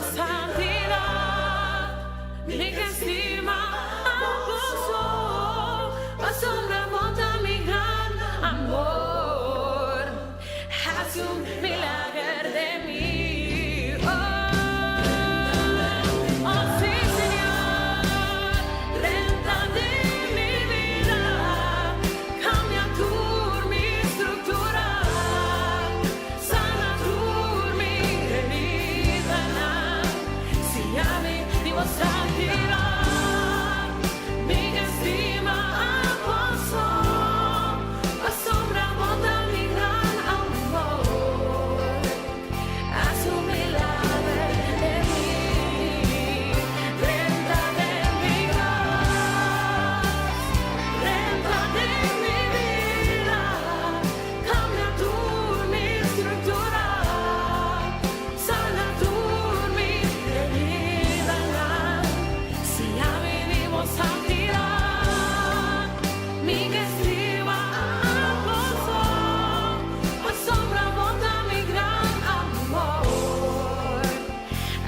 santidad, Mi ke stima abo so, pasobra bo ta mi gran amor. Hasi un milager den mi. Oh, oh sí, Señor, drenta den mi bida, kambia tur mi struktura, sana tur mi heridanan. Siña mi di bo santidat, mi ke stima abo so, pasobra bo ta mi gran amor. Hasi un milager den mi, drenta den mi kas, drenta den mi bida, kambia tur mi struktura, sana tur mi heridanan. Siña mi di bo santidat, mi ke stima abo so, pasobra bo ta mi gran amor.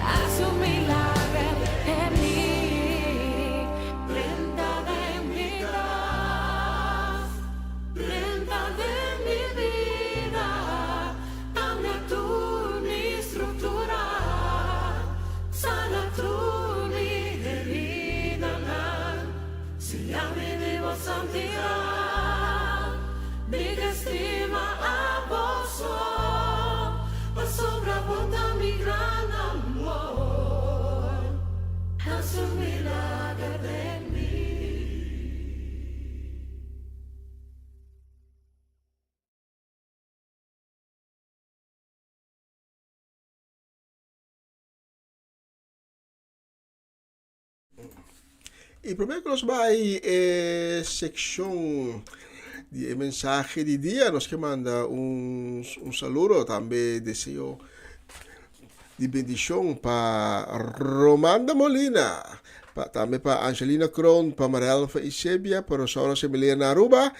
Hasi un milager den mi, drenta den mi kas, drenta den mi bida, kambia tur mi struktura, sana tur mi heridanan. Siña mi di bo santidat, mi ke stima abo so, pasobra bo ta mi gran amor. Hasi un milager den mi. I promé ku nos bai e sekshon di e mensahe di dia, nos ke manda un, un saludo, tambe deseo di bendishon pa Romanda Molina, pa, tambe pa Angelina Kroon, pa Marelfa Isebia, pa Rosaura Semeleer na Aruba,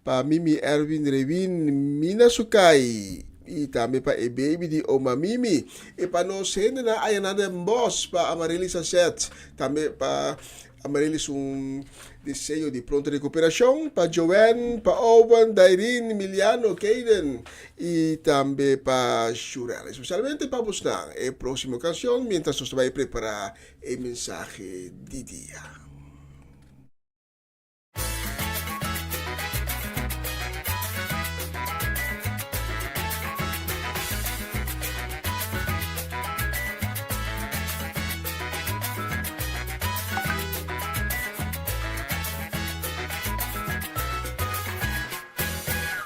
pa Mimi Erwin Rewin, Mina Sukai, i tambe pa e baby di Oma Mimi, i pa nos hendenan aya na Den Bosch, pa Amarelisa Seth, tambe pa Amarelisa un deseo di pronto rekuperashon, pa Joanne, pa Owen, Dairin, Miliano, Kaden, i tambe pa Shurel. Espesialmente pa bosnan e próksimo kanshon mientras nos ta bai prepará e mensahe di dia.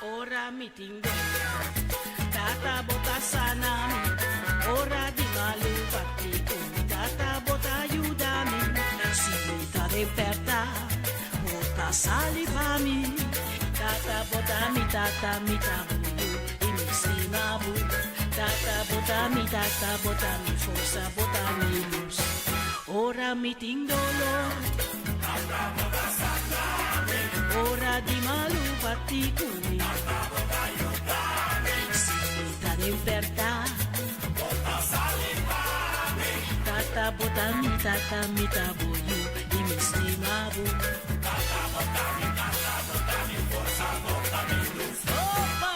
Ora mi tin dolor, Tata bo ta sana mi. Ora di malu bati ku mi, Tata bo ta yuda mi. Si mi ta den pèrta, bo ta sali pa mi. Tata bo ta mi tata, mi ta bo yu i mi stima bo. Tata bo ta mi tata, bo ta mi forsa, bo ta mi lus. Ora mi tin dolor, Ora di malu bati ku mi. Si mi ta den pèrta. Tata bo ta mi tata, mi ta bo yu i mi stima bo. Opa!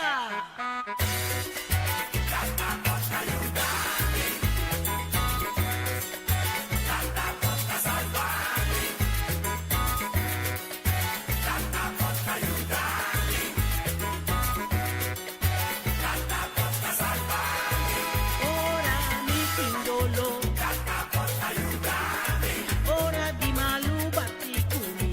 Ora mi tin doló. Ora di malu bati ku mi.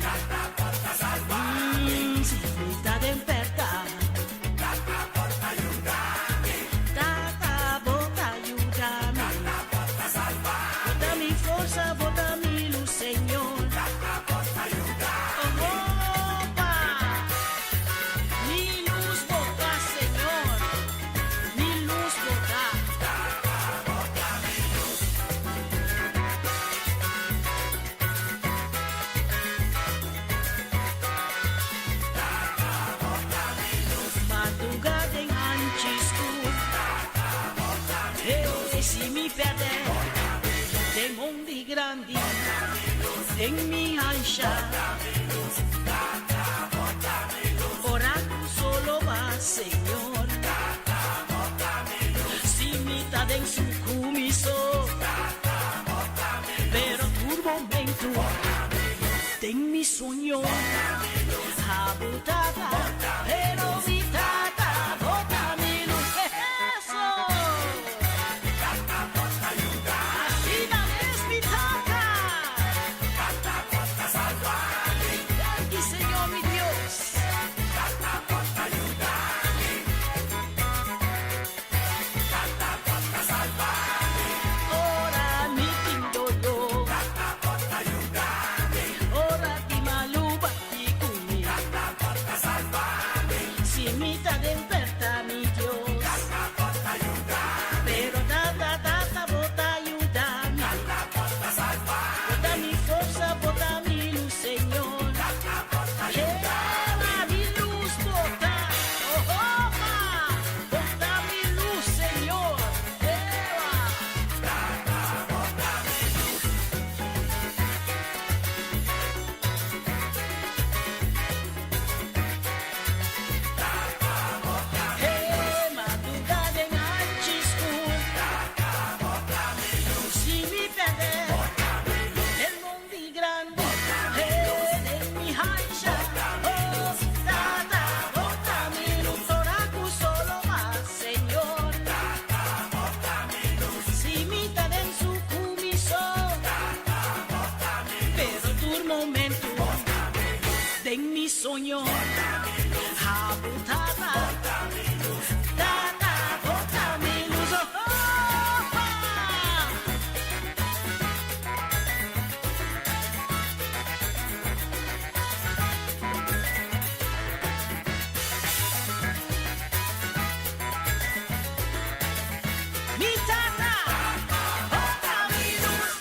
Den mi hansha. Ora ku solo ba, Señor. Si mi ta den su kumiso. Pero tur momento den mi soño. Abo tata, pero mi tata bota mi luz. Eso! Asina mes mi tata. Danki Señor mi Dios. Ora mi tin dolor. Ora di malu bati ku mi. Si mi ta den perta mi Dios. Pero tata, tata bo ta yuda mi. Bo ta mi forsa, bo ta mi lus Señor. Eva mi lus bo ta. Oh, oh, pa. Bo ta mi lus Señor. Eva. He madruga den hanchi skur. Si mi perde den mondi grandi. He den mi hancha. Oh, tata, bo ta mi lus. Ora ku solo ba, Señor. Si mi ta den su kumiso. Pero tur momento den mi soño. Abo tata, tata, bo ta mi lus. Oh, oh, oh. Mi tata, bo ta mi lus.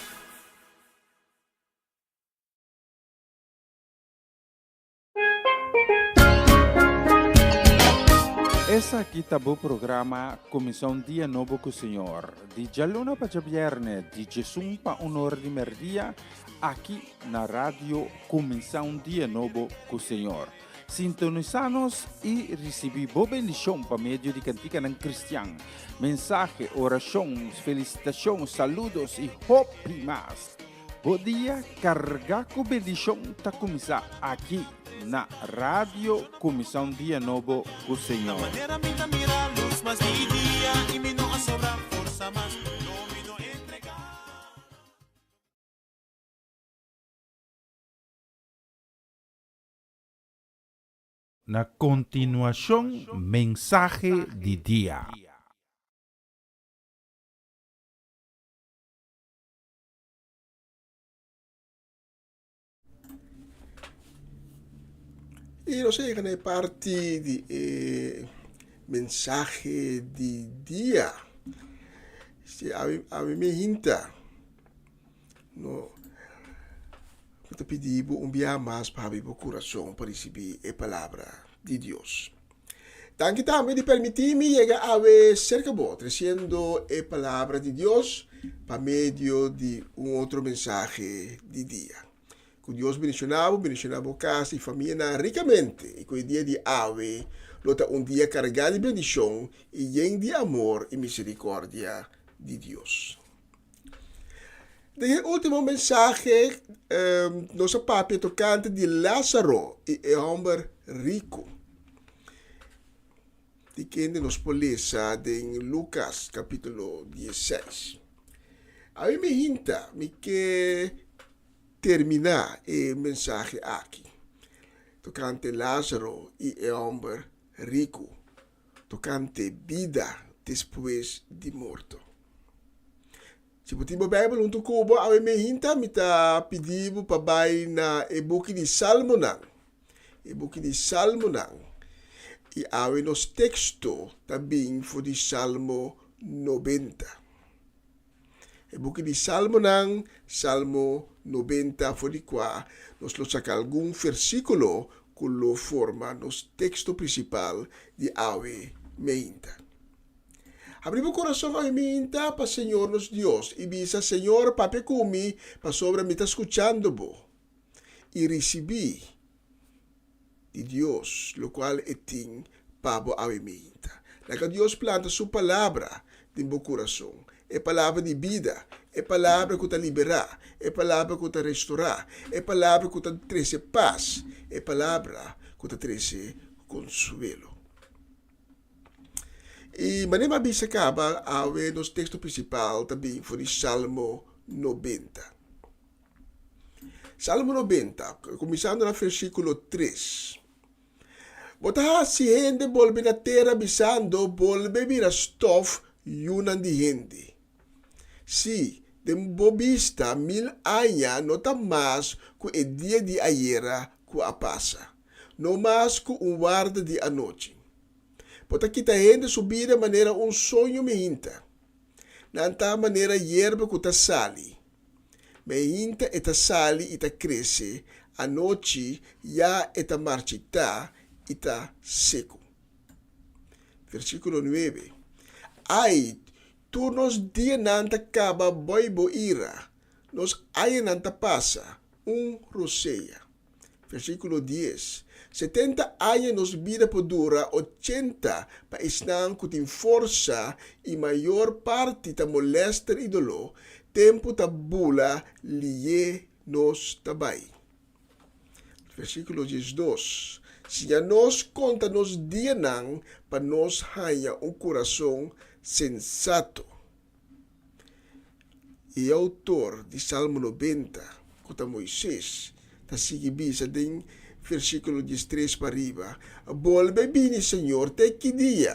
Esaki ta bo programa Kuminsá un Dia Nobo ku Señor, di djaluna pa djabièrnè di djesun pa un ora di mèrdia, aki na Radio Kuminsá un Dia Nobo ku Señor. Sintonisá nos i risibí bo bendishon pa medio di kantikanan kristian, mensahe, orashon, felisitashon, saludos i hopi mas. Bo dia kargá ku bendishon ta kuminsá aki na Radio Kuminsá un Dia Nobo ku Señor. Na kontinuashon mensahe di dia. I nos a yega na e parti di e mensahe di dia. Si ami ami mi hinta no mi ta pidi bo un bia mas pa habri bo kurason pa risibí e palabra di Dios. Danki tambe di permití mi yega awe serka bo, tresiendo e Palabra di Dios pa medio di un otro mensahe di dia. Ku Dios bendishoná bo, bendishoná bo kas i famianan rikamente, i ku e dia di awe lo ta un dia kargá di bendishon i yen di amor i miserikòrdia di Dios. Den e último mensahe, nos a papia tokante di Lázaro i e hòmber riku, di kende nos por lesa den Lukas kapítulo dieseis. Awe mi hinta mi ke terminá e mensahe aki tokante Lázaro i e hòmber riku. tokante bida despues di morto. Si bo tin bo Bijbel huntu ku bo awe mehinta, mi ta pidi bo pa bai na e buki di Salmonan. E buki di Salmonan. I awe nos teksto ta bin for di Salmo 90. E buki di Salmonan, Salmo 90, for di kua nos lo saka algun versíkulo ku lo forma nos teksto prinsipal di awe meinta. Habri bo kurason awe meinta pa Señor nos Dios i bisa, Señor, papia ku mi, pasobra mi ta skuchando bo. i risibí di Dios lokual e tin pa bo awe meinta. Laga Dios planta su palabra den bo kurason, e palabra di bida, e palabra ku ta liberá, e palabra ku ta restorá, e palabra ku ta trese pas, e palabra ku ta trese konsuelo. I manera mi a bisa kaba, awe nos teksto prinsipal ta bin for di Salmo nobenta. Salmo nobenta, kuminsando na versíkulo tres. Bo ta hasi hende bolbe na tera bisando, Bolbe bira stof, yunan di hende. Sí, den bo bista mil aña no ta mas ku e dia di ayera ku a pasa, no mas ku un warda di anochi. Bo ta kita hende su bida manera un soño mehinta. Nan ta manera yerba ku ta sali. Meinta e ta sali i ta krese, anochi ya e ta marchitá i ta seku. Versíkulo nuebe, Ai, tur nos dianan ta kaba boi bo ira, nos añanan ta pasa, un rosea. Versíkulo dies, Setenta aña nos bida por dura, ochenta pa esnan ku tin forsa i mayor parti ta molèster i doló, tempu ta bula lié nos ta bai. Versíkulo diesdos, Siña nos konta nos dianan pa nos haña un kurason sensato. E outor di Salmo nobenta, ku ta Moises, ta sigui bisa den versíkulo diestres pa riba, Bolbe bini, Señor, te ki dia?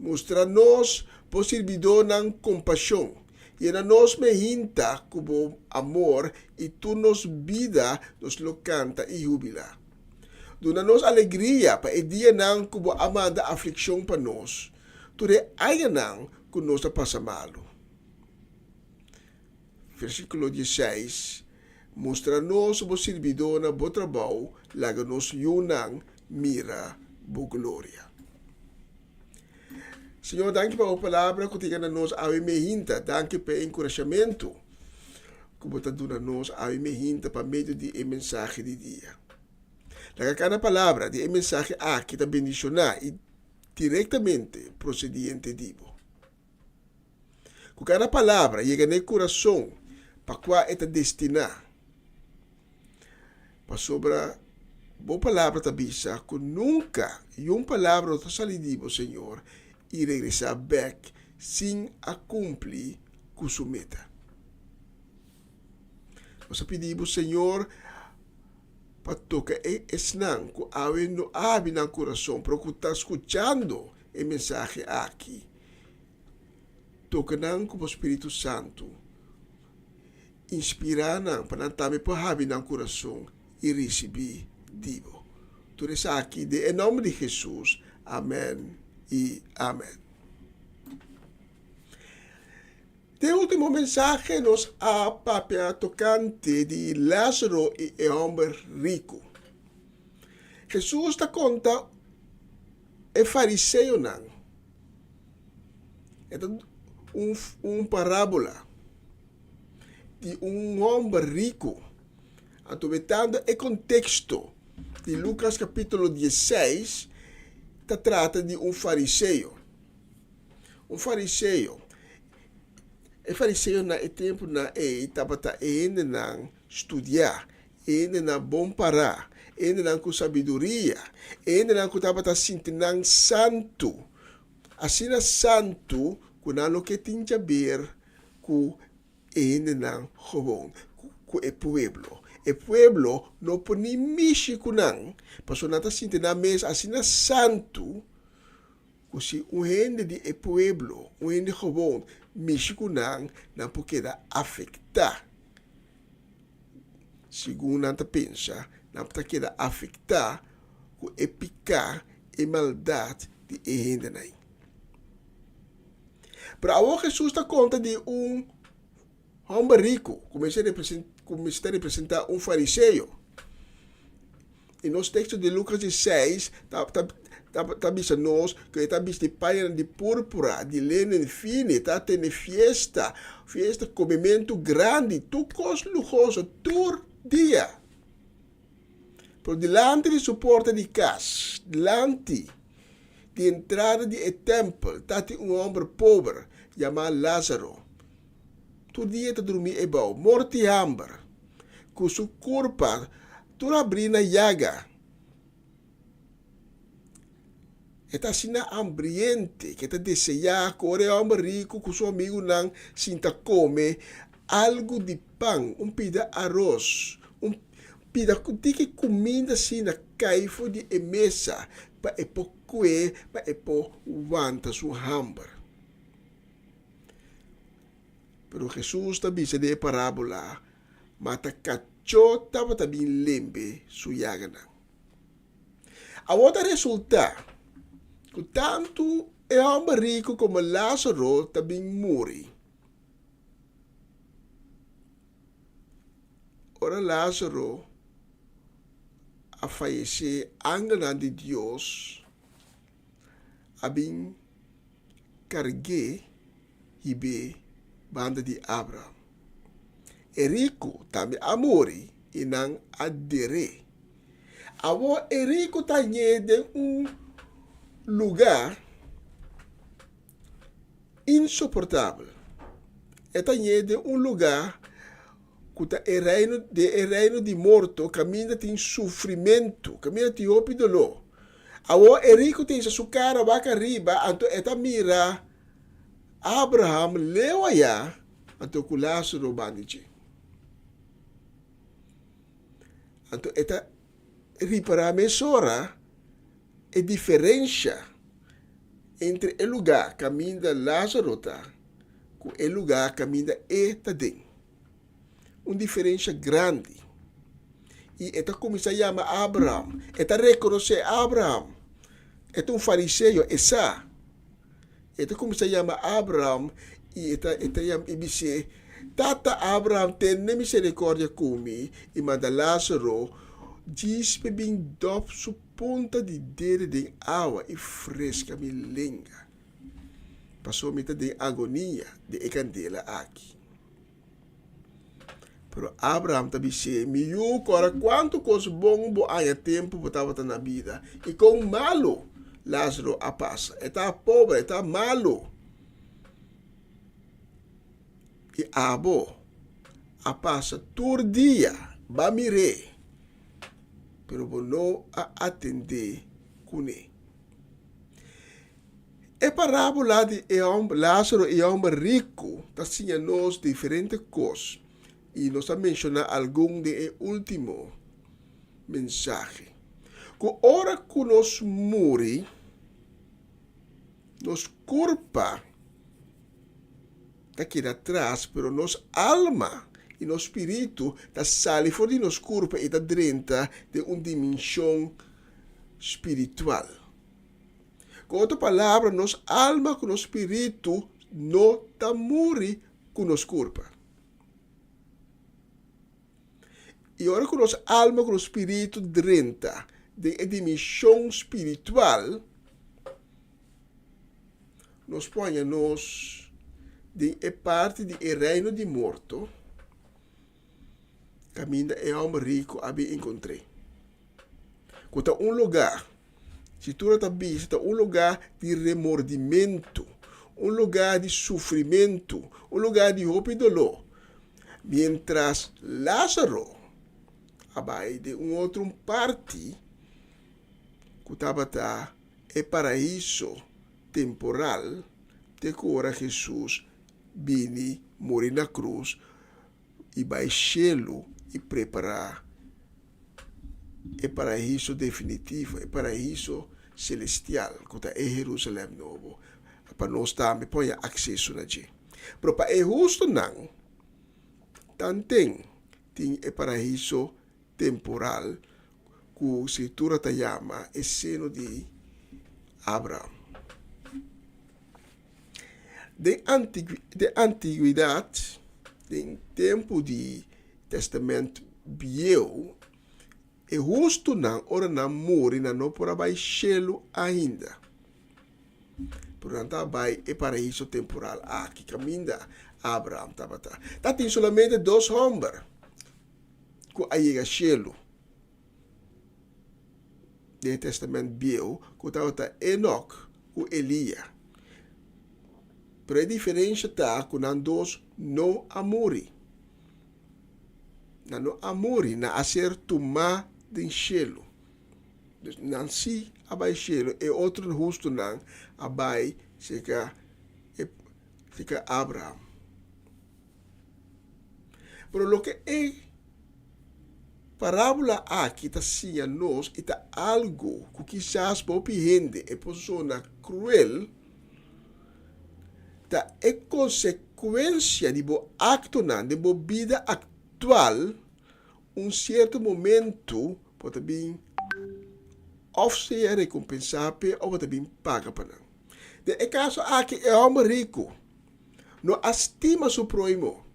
Mustra nos, bo sirbidónan, kompashon. Yena nos mehinta ku bo amor i tur nos bida nos lo kanta i hubilá. Duna nos alegria pa e dianan ku bo a manda aflikshon pa nos, tur e añanan ku nos ta pasa malu. Versíkulo dieseis, Mustra nos bo sirbidónan bo trabou, laga nos yunan mira bo gloria. Señor, danki pa bo palabra ku ta yega na nos awe mehinta. Danki pa e enkurashamentu ku bo ta duna nos awe mehinta pa medio di e mensahe di dia. Laga kada palabra di e mensahe aki ta bendishoná i direktamente prosediente di bo. Ku kada palabra yega na e kurason pa kua e ta destiná. Pasobra bo palabra ta bisa ku nunka yun palabra no ta sali di bo, Señor, i regresá bèk sin a kumpli ku su meta. Nos a pidi bo, Señor, pa toka e esnan ku awe no a habri nan kurason, pero ku ta skuchando e mensahe aki. Toka nan ku bo Spiritu Santu. Inspirá nan pa nan tambe por habri nan kurason i risibí di bo. Tur esaki den e nòmber di Hesus. Amèn i amèn. Den último mensahe nos a papia tokante di Lázaro i e hòmber riku. Hesus ta konta e fariseonan e ta un un parábola di un hòmber riku. Anto betando e konteksto di Lukas kapítulo diesseis ta trata di un fariseo. Un fariseo. E fariseonan e tempunan ei tabata e hendenan studiá, e hendenan bon pará, e hendenan ku sabiduria, e hendenan ku tabata sinti nan santu, asina santu ku nan lo ke tin djaber ku e hendenan gewoon, ku e pueblo. E pueblo no por ni mishi ku nan, pasobra nan ta sinti nan mes asina santu Ku si un hende di e pueblo, un hende gewoon, mishi ku nan, nan por keda afektá. Segun nan ta pensa, nan ta keda afektá ku e piká, e maldat di e hendenan. Pero awor Hesus ta konta di un hòmber riku ku mester ku mester representá un fariseo. I nos teksto di Lukas dieseis ta ta ta bisa nos ku e ta bisti pañanan di púrpura, di lenen fini, ta tene fiesta, fiesta, komementu grandi, tur kos luhoso, tur dia. Pero dilanti di su porta di kas, dilanti di entrada di e tèmpel, tatin un hòmber pober yamá Lázaro. Tur dia e ta drumí ebou, morto di hamber, ku su kurpa tur habrí na yaga. E ta asina hambriente ku e ta deseá ku ora e hòmber riku ku su amigunan sinta kome algu di pan, un pida aros, un pida tiki kuminda asina kai for di e mesa pa e por kue, pa e por wanta su hamber. Pero Hesus ta bisa den e parábola, Ma ta kachó tabata bin lembe su yaganan. Awor ta resultá ku tantu e hòmber riku komo Lázaro ta bin muri. Ora Lázaro a fayesé, angelnan di Dios a bin karg'é hib'é banda di Abraham. E riku tambe a muri i nan a der'é. Awor e riku ta hañ'é den un lugá insoportabel. E ta hañ'é den un lugá ku ta e reino den e reino di morto kaminda tin sufrimentu, kaminda tin hopi doló. Awor e riku ta hisa su kara wak ariba, anto e ta mira Abraham leu ayá, anto ku Lázaro banda dje. Anto e ta ripará mesora e diferensha entre e lugá kaminda Lázaro ta ku e lugá kaminda e ta den. Un diferensha grandi. I e ta kuminsá yama Abraham. E ta rekonosé Abraham. E ta un fariseo, e sa. E ta kuminsá yama Abraham i e ta e ta yama i bis'é, Tata Abraham, tene miserikòrdia ku mi i manda Lázaro djis pa e bin dòp su punta di dede den awa i freska mi lenga, pasobra mi ta den agonia den e kandela aki. Pero Abraham ta bis'é, Mi yu, kòrda kuantu kos bon bo haña tempu bo tabata na bida i kon malu Lázaro a pasa. E ta pober, e ta malu. I abo a pasa tur dia ba mir'é, pero bo no a atendé kuné. E parábola di e hòmber Lázaro i e hòmber riku ta siña nos diferente kos, i nos a menshoná algun den e último mensahe. Ku ora ku nos muri, nos kurpa ta keda atras, pero nos alma i nos spiritu ta sali for di nos kurpa i ta drenta den un dimenshon spiritual. Ku otro palabra, nos alma ku nos spiritu no ta muri ku nos kurpa. I ora ku nos alma ku nos spiritu drenta den e dimenshon spiritual, nos por haña nos den e parti di e reino di morto kaminda e hòmber riku a bin enkontr'é, ku ta un lugá Skritura ta bisa ta un lugá di remordimentu, un lugá di sufrimentu, un lugá di hopi doló. Miéntras Lázaro a bai den un otro un parti ku tabata e paraíso temporal te ku ora Hesus bini muri na krus i bai shelu i prepará e paraíso definitivo, e paraíso selestial ku ta e Herusalèm Nobo, pa nos tambe por haña akseso na dje. Pero pa e hustunan, tanten tin e paraíso temporal ku Skritura ta yama e seno di Abraham. Den antiguidat, den tempu di Testament Bieu, e hustunan ora nan muri nan no por a bai shelu ainda. Pero nan ta bai e paraiso temporal aki kaminda Abraham tabata. Tatin solamente dos hòmber ku a yega shelu. Den e Testament Bieu ku tabata Enok ku Elia. Pero e diferensha ta ku nan dos no a muri. Nan no a muri, nan a ser tumá den shelu. Dus nan sí a bai shelu, e otro hustunan a bai serka e serka Abraham. Pero loke e parábola aki ta siña nos i ta algu ku kisas pa hopi hende e por sona kruel, ta e konsekuensia di bo aktonan den bo bida aktual un sierto momentu bo ta bin òf sea rekompensá p'e òf bo ta bin paga pa nan. Den e kaso aki e hòmber riku no a stima su próhimo.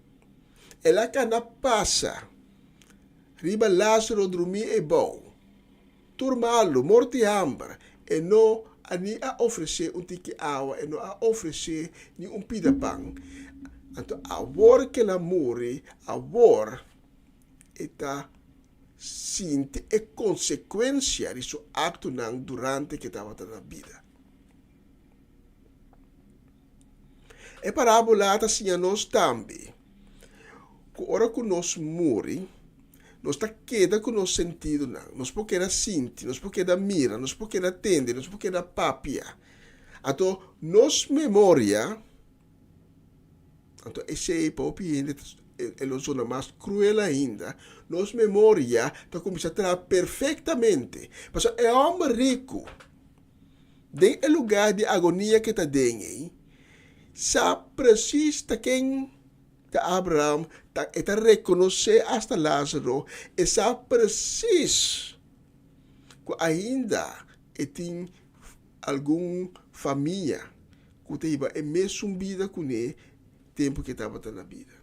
El a kana pasa riba Lázaro drumí eibou, tur malu, morto di hamber. E no a ni a ofresé un tiki awa, e no a ofresé ni un pida pan. Anto awor ku el a muri, awor e ta sinti e konsekuensia di su aktonan durante ku e tabata na bida. E parábola ta siña nos tambe ku ora ku nos muri, nos ta keda ku nos sentidonan. Nos por keda sinti, nos por keda mira, nos por keda tende, nos por keda papia. Anto nos memoria, anto esei pa hopi hende e lo zona mas kruel ainda, nos memoria ta kuminsá traha perfektamente. Pasobra e hòmber riku Den e lugar di agonia ke ta den ei, sa presis ta ken ta Abraham, ta e ta rekonosé asta Lázaro, e sa presis ku ainda e tin algun famia ku ta hiba e mesun bida kuné tempu ku e tabata na bida.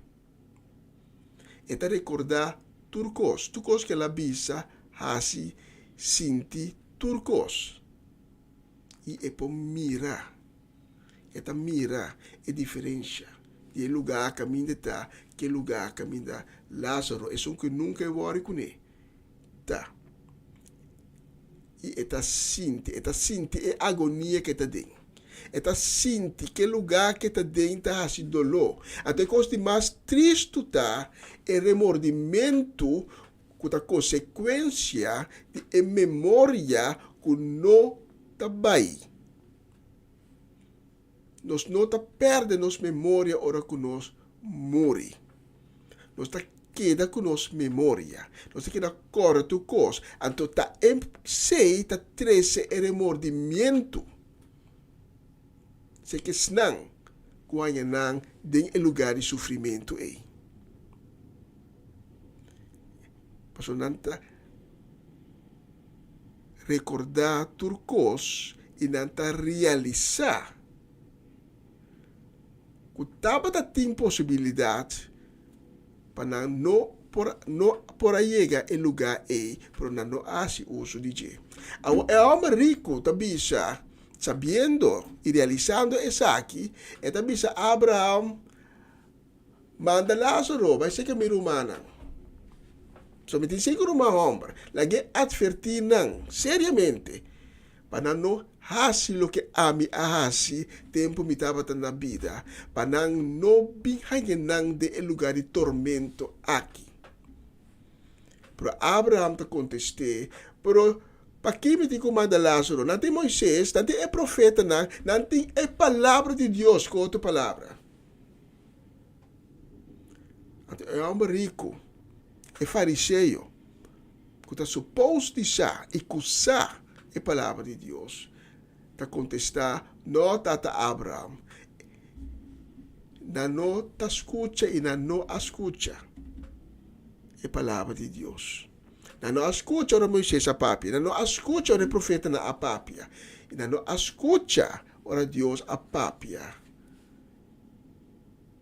E ta rekordá tur kos, tur kos ku el a bisa, hasi, sinti, tur kos. I e por mira, e ta mira e diferensha di e lugá kaminda e ta ku e lugá kaminda Lázaro, esun ku nunka e wòri kuné, ta. I e ta sinti, e ta sinti e agonia ku e ta den. E ta sinti ku e lugá ku e ta den ta hasi doló. Anto e kos di mas tristu ta e remordimentu ku ta konsekuensia di e memoria ku no ta bai. Nos no ta pèrdè nos memoria ora ku nos muri. Nos ta keda ku nos memoria. Nos ta keda kòrda tur kos. Anto ta esei ta trese e remordimientu. Esei ke esnan ku haña nan den e lugá di sufrimentu ei. Pasobra nan ta rekordá tur kos i nan ta realisá ku tabata tin posibilidat pa nan no por no por a yega e lugá ei, pero nan no a hasi uso di dje. Awor e hòmber riku ta bisa, sabiendo i realisando esaki, e ta bisa Abraham, Manda Lázaro bai seka mi rumannan. So mi tin sinku ruman hòmber. Lag'é atvertí nan seriamente pa nan no hasi loke ami a hasi tempu mi tabata na bida, pa nan no bin haña nan den e lugá di tormento aki. Pero Abraham ta kontest'é, Pero pakí mi tin ku manda Lázaro? Nan tin Moisés, nan tin e profetanan, nan tin e Palabra di Dios, ku otro palabra. Anto e hòmber riku, e fariseo, ku ta supos di sa i ku sa e palabra di Dios, ta kontestá, No, tata Abraham, nan no ta skucha i nan no a skucha e palabra di Dios. Nan no a skucha ora Moisés a papia, nan no a skucha ora e profetanan a papia, i nan no a skucha ora Dios a papia.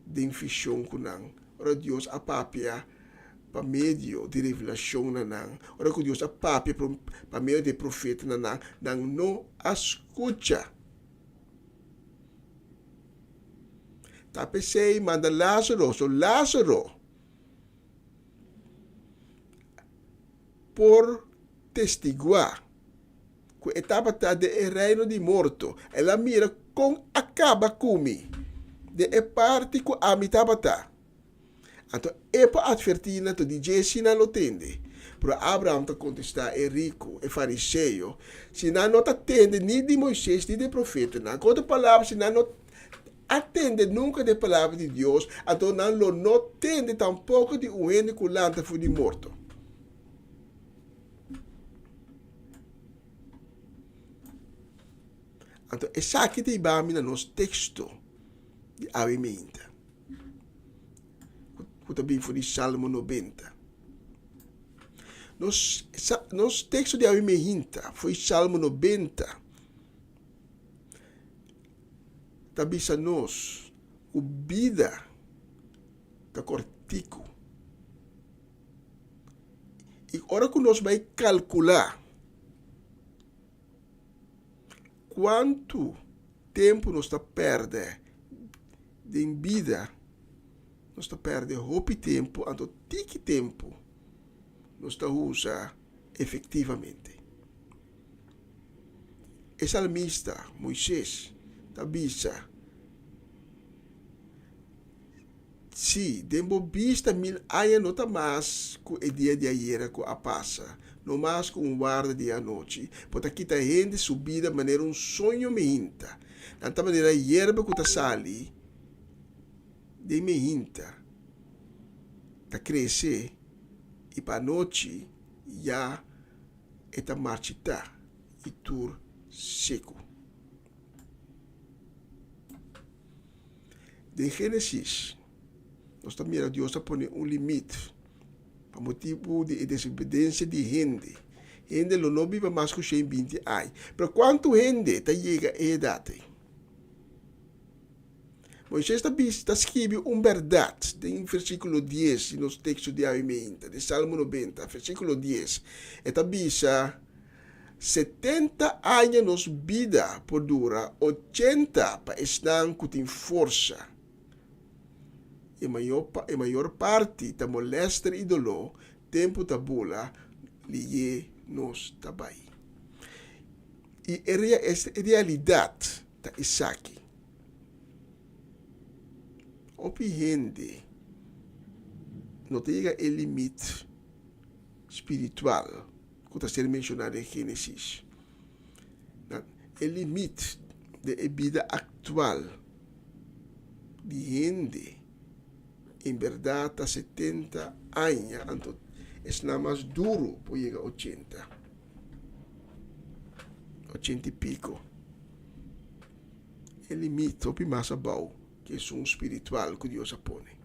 den vision ku nan, ora Dios a papia pa medio di revelashon na nan, ora ku Dios a papia pa medio di e profeta na nan, nan no a skucha. Ta p'esei manda Lázaro, so Lázaro por testiguá. ku e tabata den e reino di morto. El a mira kon a kaba ku mi den e parti ku ami tabata. Anto e por atvertí nan to di dje si nan lo tende. Pero Abraham ta kontestá e riku, e fariseo, Si nan no ta tende ni di Moises ni di e profetanan, ku otro palabra, si nan no a tende nunka di e palabra di Dios, anto nan lo no tende tampoko di un hende ku lanta for di morto. Anto esaki ta hiba mi na nos teksto di awe meinta, ku ta bin for di Salmo 90. Nos, nos teksto di awe meinta for di Salmo 90 ta bisa nos ku bida ta kòrtiku. I ora ku nos bai kalkulá kuantu tempu nos ta pèrdè den bida, nos ta pèrdè hopi tempu, anto tiki tempu nos ta usa efektivamente. E salmista Moises ta bisa, Sí, den bo bista mil aña no ta mas ku e dia di ayera ku a pasa, no mas ku un warda di anochi. Bo ta kita hende su bida manera un soño mehinta. Nan ta manera yerba ku ta sali den mehinta, ta krese i pa anochi ya e ta marchitá i tur seku. Den Génesis, nos ta mira Dios a pone un limit pa motibu di e desobedensia di hende. Hende lo no biba mas ku 120 aña. Pero kuantu hende ta yega e edat ei? Moisés ta bisa, ta skibi un bèrdat den versíkulo 10 di nos teksto di awe meinta, di Salmo 90, versíkulo 10. E ta bisa, 70 aña nos bida por dura, 80 pa esnan ku tin forsa. E e mayor parti ta molèster i doló, tempu ta bula, liyé nos ta bai. I e e realidat ta esaki. Hopi hende no ta yega e limit spiritual ku ta ser menshoná den Génesis. Na e limit den e bida aktual di hende en bèrdat ta 70 aña, anto esnan mas duru por yega 80, 80 i piko. E limit hopi mas abou ku esun spiritual ku Dios a pone.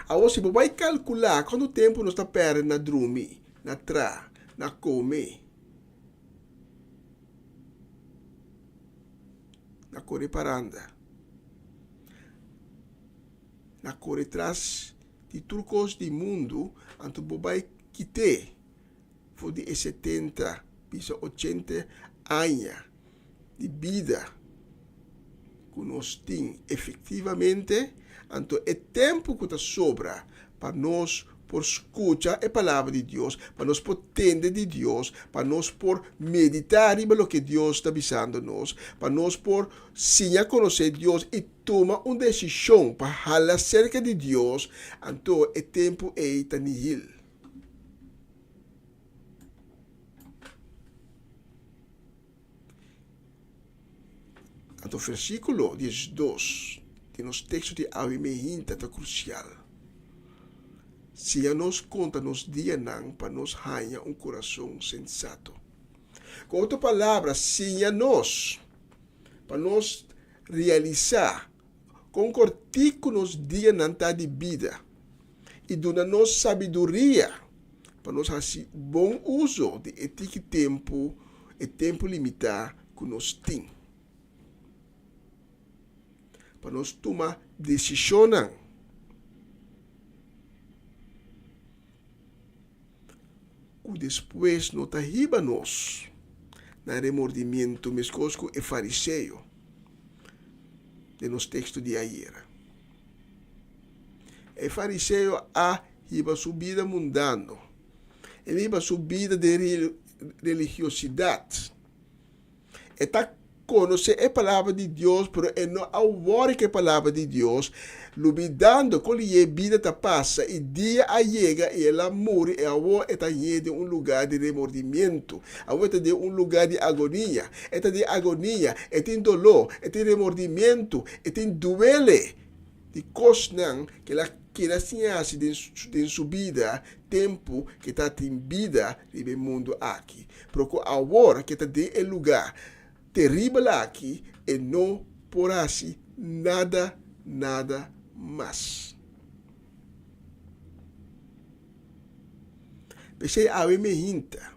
Awor si bo bai kalkulá kuantu tempu nos ta pèrdè na drumi, na tra, na kome, na kore paranda, na kore tras di tur kos di mundu, anto bo bai kit'é for di e 70 bisa 80 aña di bida ku nos tin efektivamente, anto e tempu ku ta sobra pa nos por skucha e Palabra di Dios, pa nos por tende di Dios, pa nos por meditá riba loke Dios ta bisando nos, pa nos por siña konosé Dios i tuma un desishon pa hala serka di Dios, anto e tempu ei ta nihil. Anto versíkulo 12 di nos teksto di awe meinta ta krusial. Siña nos konta nos dianan pa nos haña un kurason sensato. Ku otro palabra, siña nos pa nos realisá kon kòrtiku nos dianan ta di bida i duna nos sabiduria pa nos hasi bon uso di e tiki tempu, e tempu limitá ku nos tin. Pa nos tuma desishonnan ku despues no ta hiba nos na remordimientu meskos ku e fariseo den nos teksto di ayera. E fariseo a hiba su bida mundano. El hiba su bida den. religiosidat. E ta konosé e Palabra di Dios, pero e no a wòri ku e Palabra di Dios, lubidando kon lié bida ta pasa i dia a yega i el a muri i awor e ta ñe den un lugá di remordimientu, awor e ta den un lugá di agonia, e ta den agonia, e tin doló, e tin remordimientu, e tin duele di kosnan ku el a keda sin hasi den su bida tempu ku e ta tin bida riba e mundu aki. Pero ku awor ku e ta den e lugá teribel aki, e no por hasi nada, nada mas. P'esei awe mi hinta,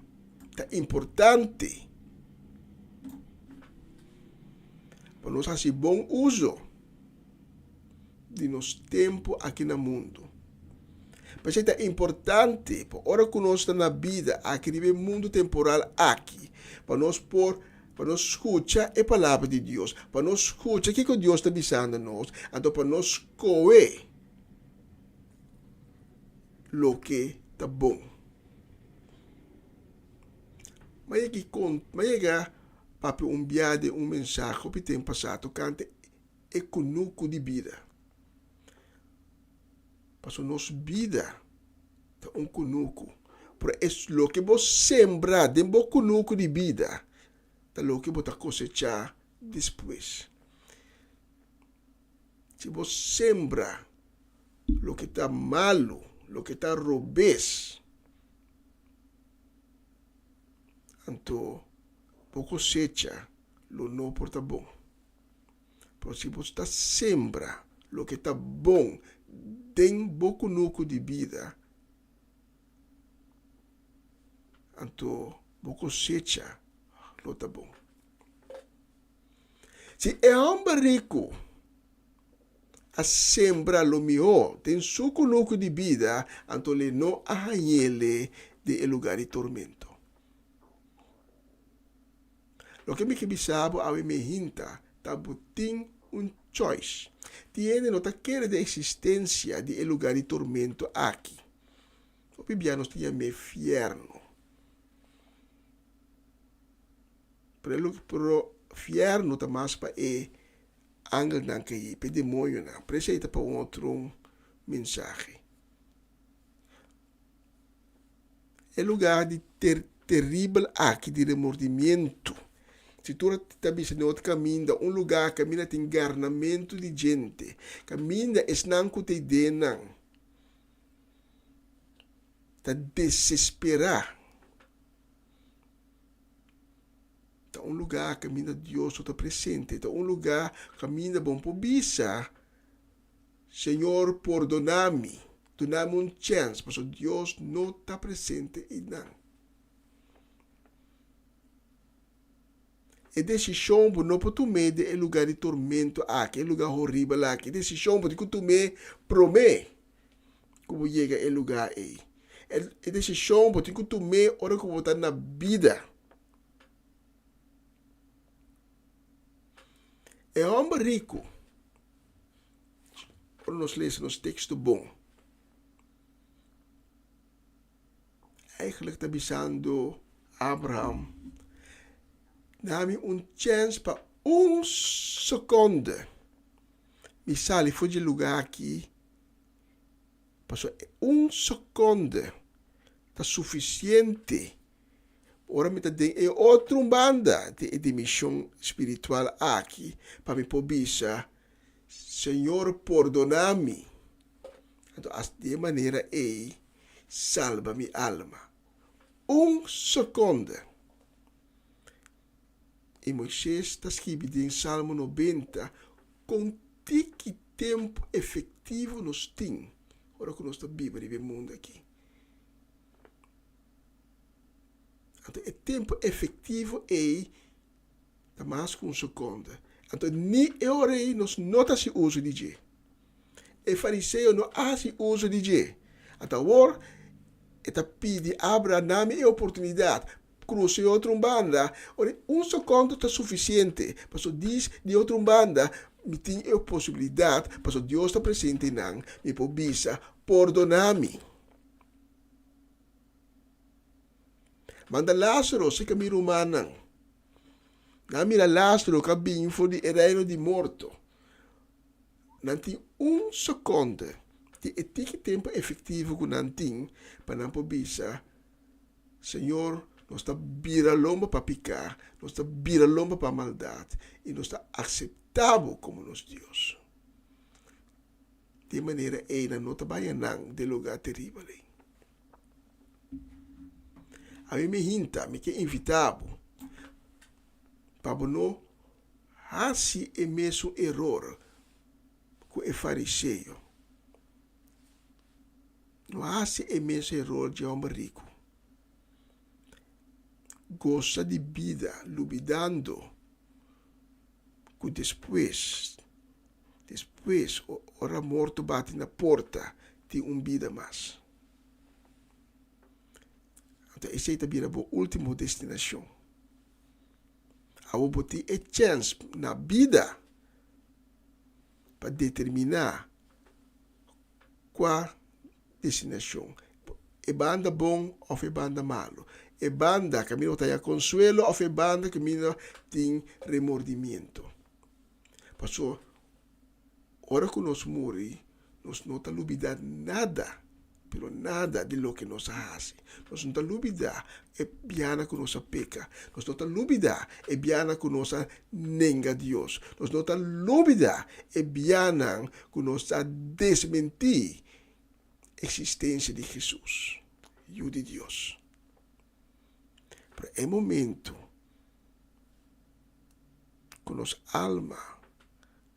ta importante pa nos hasi bon uso di nos tempu aki na mundu. P'esei ta importante pa ora ku nos ta na bida aki riba e mundu temporal aki, pa nos por pa nos skucha e Palabra di Dios, pa nos skucha kiko Dios ta bisando nos, anto pa nos skohe loke ta bon. Mi a yega papia un bia den un mensahe hopi tempu pasá tokante e kunuku di bida. Pasobra nos bida ta un kunuku. Pero e loke bo sembra den bo kunuku di bida ta loke bo ta kosechá despues. Si bo sembra loke ta malu, loke ta robes, anto bo kosecha lo no por ta bon. Pero si bo ta sembra loke ta bon den bo kunuku di bida, anto bo kosecha lo ta bon. Si e hòmber riku a sembra lo mihó den su kunuku di bida, anto le no a hañ'ele den e lugá di tormento. Loke mi ke bisa bo awe mi hinta ta bo tin un choice. Tin hende no ta kere den existencia di e lugar di tormento aki. Hopi bia nos ta yam'e fierno. Pero pero fierno ta mas pa e angelnan ke pa e demonionan. Pero esei ta pa un otro mensahe. E lugar di ter teribel aki di remordimientu. Scritura ta bisa den otro caminda, un lugar caminda tin garnamentu di djente, caminda esnan cu ta idenan ta desesperá. Ta un lugar caminda Dios no ta presente, ta un lugar caminda bo no por bisa, Señor pordona mi, duna mi un chèns, pasobra Dios no ta presente einan. E desishon bo no por tum'é den e lugá di tormento aki, e lugá horibel aki. E desishon bo tin ku tum'é promé ku bo yega e lugá ei. E desishon bo tin ku tum'é ora ku bo ta na bida. E hòmber riku. Ora nos lesa nos teksto bon, eigenlijk ta bisando Abraham, Na mi un chèns pa un sekonde mi sali for dje lugá aki, pasobra e un sekonde ta sufisiente ora mi ta den e otro banda di e dimenshon spiritual aki pa mi por bisa, Señor pordona mi. Anto as di e manera ei salba mi alma. Un sekonde. I Moises ta skibi den Salmo 90 kon tiki tempu efektivo nos tin ora ku nos ta biba riba e mundu aki. Anto e tempu efektivo ei ta mas ku un sekonde. Anto ni e ora ei nos no ta hasi uso di dje. E fariseo no a hasi uso di dje. Anto awor e ta pidi Abraham nami e oportunidat, krusa e otro un banda. Ora un sekonde ta sufisiente, pasobra dis di otro un banda mi tin e posibilidat, pasobra Dios ta presente einan, mi por bisa, Pordona mi. Manda Lázaro serka mi rumannan. Nan a mira Lázaro ku a bini for di e reino di morto. Nan tin un sekonde di e tiki tempu efektivo ku nan tin pa nan por bisa, Señor, nos ta bira lomba pa piká, nos ta bira lomba pa maldat, i nos ta akseptá bo komo nos Dios. Di e manera ei nan no ta baña nan den lugá teribel ei. Ami mi hinta, mi ke invitá bo pa bo no hasi e mesun eror ku e fariseo. No hasi e mesun eror dje hòmber riku. Gosa di bida lubidando ku despues, despues ora morto bati na porta tin un bida mas. Anto esei ta bira bo ultimo destinashon. Awor bo tin e chèns na bida pa determiná kua destinashon, e banda bon òf e banda malu, e banda kaminda bo ta haña konsuelo òf e banda kaminda tin remordimiento. Pasobra ora ku nos muri, nos no ta lubidá nada, pero nada di loke nos a hasi. Nos no ta lubidá e bianan ku nos a peka. Nos no ta lubidá e bianan ku nos a nenga Dios. Nos no ta lubidá e bianan ku nos a desmentí eksistensia di Hesus, Yu di Dios. Pero e momento ku nos alma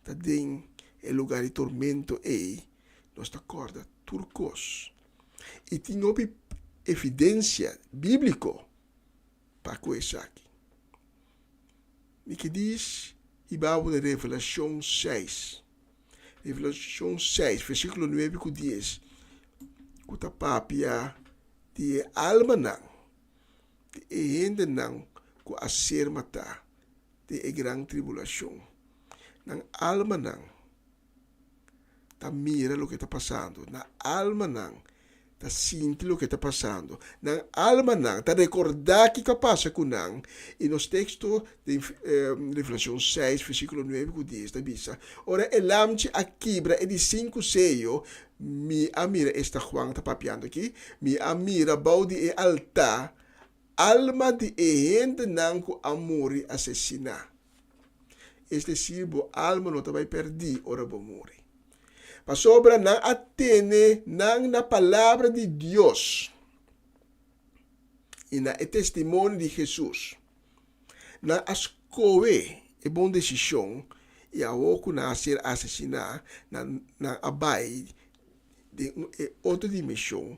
ta den e lugar di tormento ei, nos ta kòrda tur kos. I tin hopi evidensia bíbliko pa ku esaki. Mi ke dis hiba bo na Revelashon seis. Revelashon seis, versíkulo nuebe ku dies, ku ta papia di e almanan di e hendenan ku a ser matá den e gran tribulashon. Nan almanan ta mira loke ta pasando, nan almanan ta sinti loke ta pasando, nan almanan ta rekordá kiko a pasa ku nan. I nos teksto den Revelashon seis, versíkulo nuebe ku dies ta bisa, Ora e Lamchi a kibra e di sinku seyo, mi a mira, esta Juan ta papiando aki, mi a mira bou di e altá Alma di e hendenan ku a muri asesiná. Es desir, bo alma no ta bai pèrdí ora bo muri. Pasobra nan a tene nan na palabra di Dios i na e testimonio di Hesus. Nan a skohe e bon desishon i awor ku nan a ser asesiná, nan a bai den un e otro dimenshon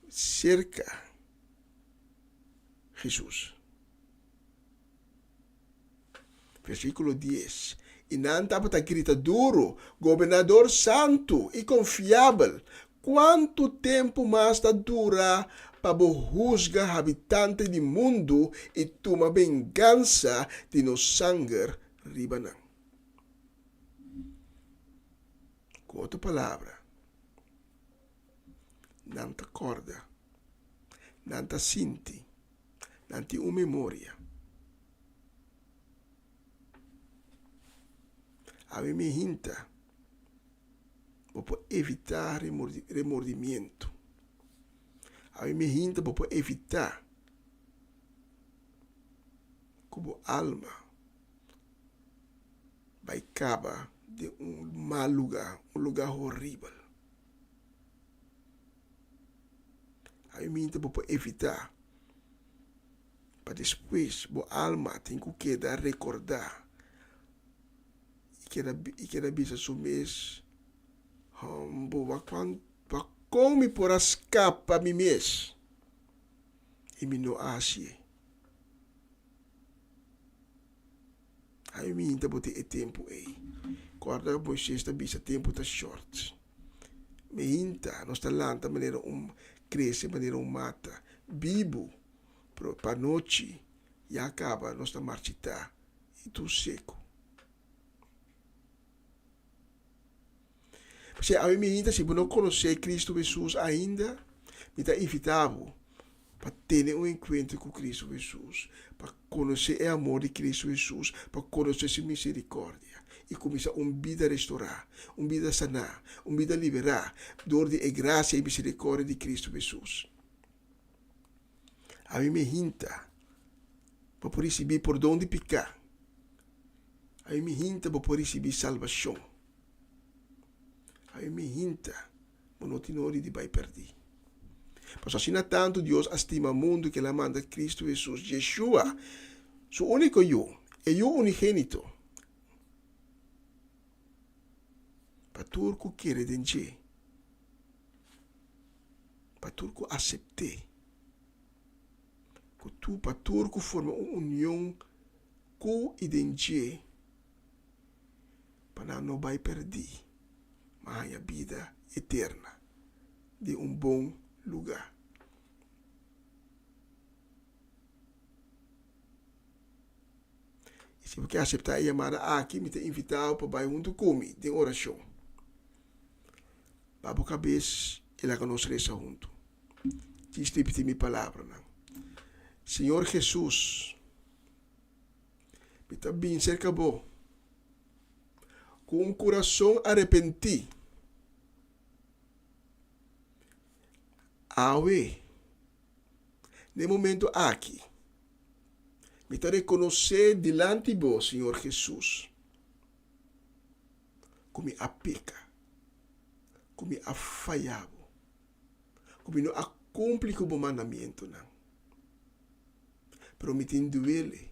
serka. Hesus. Versíkulo dies, I nan tabata grita duru, Gobernador santu i konfiabel, kuantu tempu mas ta dura pa bo husga habitante di mundu i tuma bengansa di nos sanger riba nan? Ku otro palabra, nan ta kòrda, nan ta sinti, nan tin un memoria. Awe mi hinta, bo por evitá remordimiento. Awe mi hinta, bo por evitá ku bo alma bai kaba den un mal lugá, un lugá horibel. Ai minta bo por evitá pa despues bo alma tin ku keda rekordá i keda i keda bisa su mes, Hombo, wak wak kon mi por a skapa mi mes i mi no a hasié. Ai minta bo tin e tempu ei. Kòrda Moisés ta bisa tempu ta shòrt. Meinta nos ta lanta manera un krese manera un mata bibu, pero pa nochi ya kaba nos ta marchitá i tur seku. P'esei awe meinta si bo no konosé Kristu Hesus ainda, mi ta invitá bo. pa tene un enkuentro ku Kristu Hesus, pa konosé e amor di Kristu Hesus, pa konosé su miserikòrdia i kuminsá un bida restorá, un bida saná, un bida liberá dor di e grasia i miserikòrdia di Kristu Hesus. Ami mi hinta bo por risibí pordon di piká. Ami mi hinta bo por risibí salbashon. Ami mi hinta bo no tin ori di bai pèrdí. Pasobra asina tantu Dios a stima mundu ku el a manda Kristu Hesus, Yeshua, su úniko Yu, e Yu unigénito, pa tur ku kere den dje, pa tur ku asept'é, ku tur pa tur ku forma un union ku i den dje, pa nan no bai pèrdí. ma haña bida eterna den un bon lugá. I si bo ke aseptá e yamada aki, mi ta invitá bo pa bai huntu ku mi den orashon. Ba bo kabes i laga nos resa huntu. Djis ripití mi palabranan. Señor Hesus, mi ta bin serka bo. Ku un kurason arepentí. Awe, n'e momento aki, mi ta rekonosé dilanti bo, Señor Hesus, ku mi a peka, ku mi a faya bo, ku mi no a kumpli ku bo mandamientonan. Pero mi tin duele.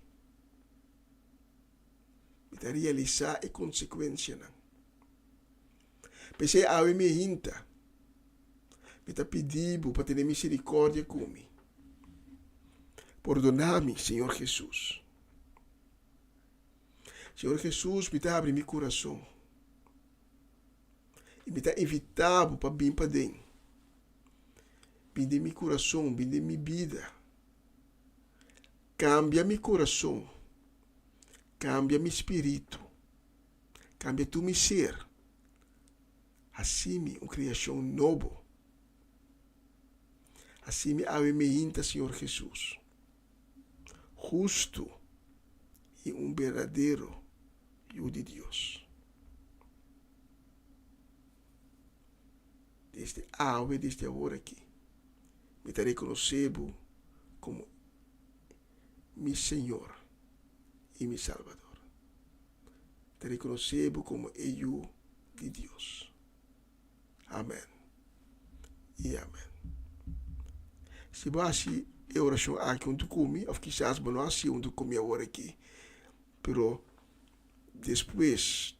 Mi ta realisá e konsekuensianan. P'esei awe mi hinta, mi ta pidi bo pa tene miserikòrdia ku mi. Pordoná mi, Señor Hesus. Señor Hesus, mi ta habri mi kurason i mi ta invitá bo pa bin paden. Bin den mi kurason, bin den mi bida. Kambia mi kurason, kambia mi spiritu, kambia tur mi ser, hasi mi un kreashon nobo. Hasi mi awe meinta, Señor Hesus, hustu i un berdadero Yu di Dios. Desde awe, desde awor aki, mi ta rekonosé bo komo mi Señor i mi Salbador. Mi ta rekonosé bo komo e Yu di Dios. Amèn i amèn. Si bo hasi e orashon aki huntu ku mi, òf kisas bo no hasi huntu ku mi awor aki, pero despues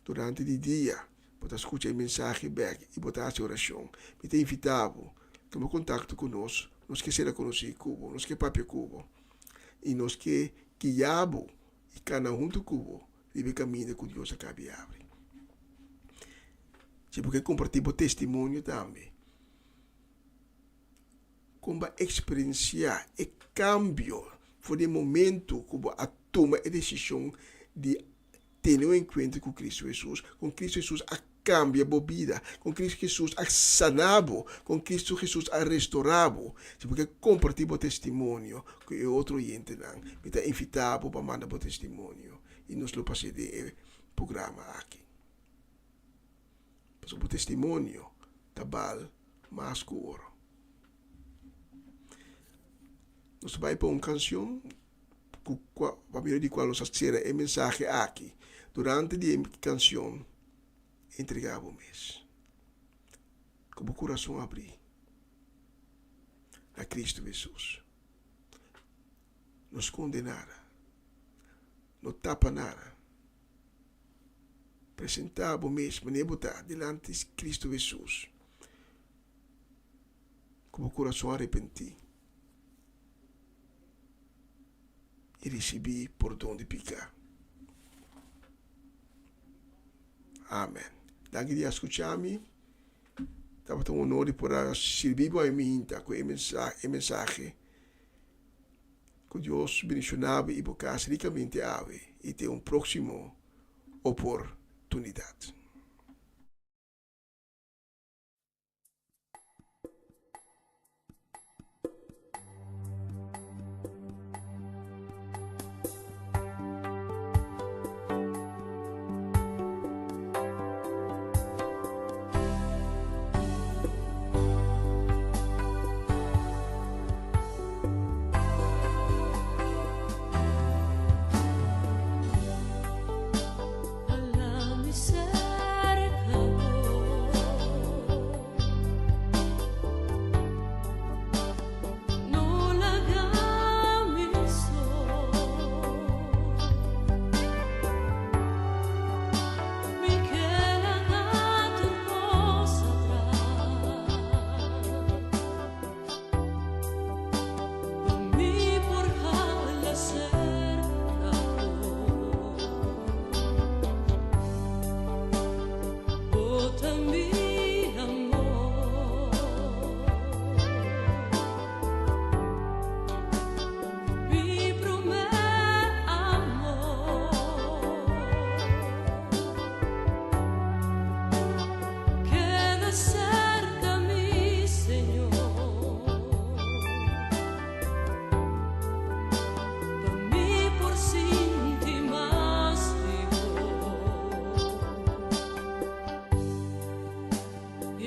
Durante di dia bo ta skucha e mensahe bek i bo ta hasi orashon. Mi ta invitá bo tuma kontakto ku nos. Nos ke sera konosí ku bo, nos ke papia ku bo i nos ke guia bo i kana huntu ku bo riba e kaminda ku Dios a kabi abri. Si bo ke kompartí bo testimonio tambe, kon bo a eksperensiá e kambio for di e momentu ku bo a tuma e desishon di Tene un enkuentro ku Kristu Hesus, kon Kristu Hesus a kambia bo bida, kon Kristu Hesus a sana bo, kon Kristu Hesus a restorá bo. Si bo ke kompartí bo testimonio ku e otro oyentenan, mi ta invitá bo pa manda bo testimonio i nos lo pas'é den e programa aki. Pasobra bo testimonio ta bal mas ku oro. Nos ta bai pa un kanshon. ku kua pa medio di kua nos a sera e mensahe aki durante di e kanshon Entregá bo mes ku bo kurason abrí na Kristu Hesus. No skonde nada, no tapa nada. Presentá bo mes manera bo ta dilanti Kristu Hesus ku bo kurason arepentí. I risibí pordon di piká. Amen. Danki di a skucha mi. Tabata un honor di por a sirbi bo ami hinta ku e mensahe. Ku Dios bendishoná bo i bo kas rikamente awe i te un próksimo oportunidat.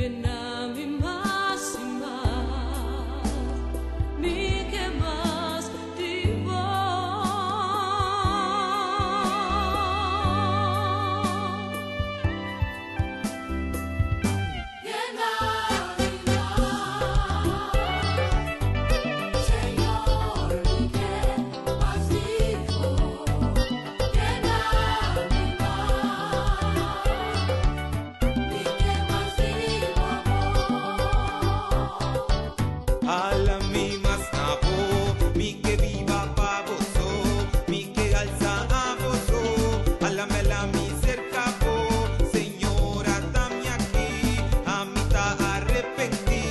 Yena mi mas i mas, mi ke mas di bo. Yena mi mas, Señor, mi ke mas di bo. Yena mi mas, mi ke mas di bo amor. Hala mi mas na bo, mi ke biba pa bo so, mi ke alsa abo so, hala mi hala mi serka bo, Señor ata mi aki, ami ta arepentí,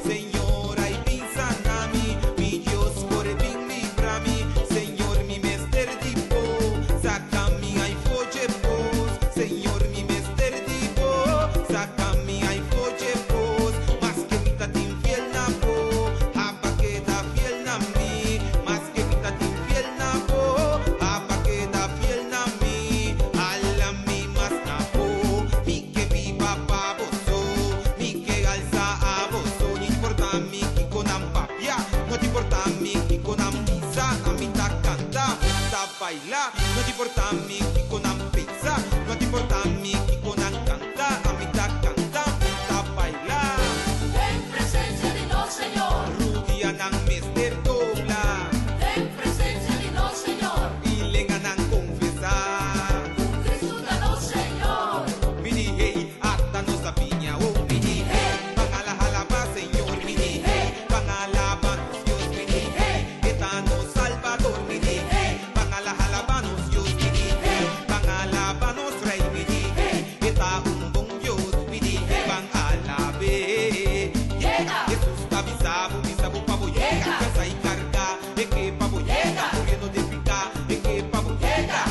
Señor ai bin sana mi, mi Dios kore bin libra mi, Señor mi mester di bo, saka mi ai for dje pos, Señor mi mester di bo, saka mi ai for dje pos, maske mi ta infiel na bo, abo a keda fiel na mi, maske mi ta infiel na bo, abo a keda fiel na mi, hala mi mas na bo, mi ke biba pa bo so, mi ke alsa abo so, no importá mi kiko nan papia, no ta importá mi kiko nan bisa, ami ta kanta, ta baila, no ta importá mi kiko nan pensa, no ta importá mi kiko nan kanta, ami ta kanta, ta baila. Den presensia di nos Señor. Rudianan mester dobla. Den presensia di nos Señor. I lenganan konfesá. Kristu ta nos Señor. Mi di hey, ata nos a biña, oh mi di hey, ban hala alabá Señor, mi di hey, ban alabá nos Dios, mi di hey, e ta nos Salbador, mi di hey, ban hala alabá nos Dios, mi di hey, ban alabá nos Rei, mi di hey, e ta un bon Dios, mi di hey, ban alab'é. Yega. Jesus ta bisa bo, bisa bo pa bo yega, kansá i kargá, e ke pa bo yega, muriendo den piká, e ke pa bo yega,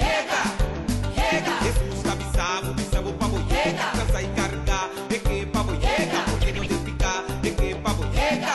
yega, yega. Jesus ta bisa bo, bisa bo pa bo yega, kansá i kargá, e ke pa bo yega, muriendo den piká, e ke pa bo yega,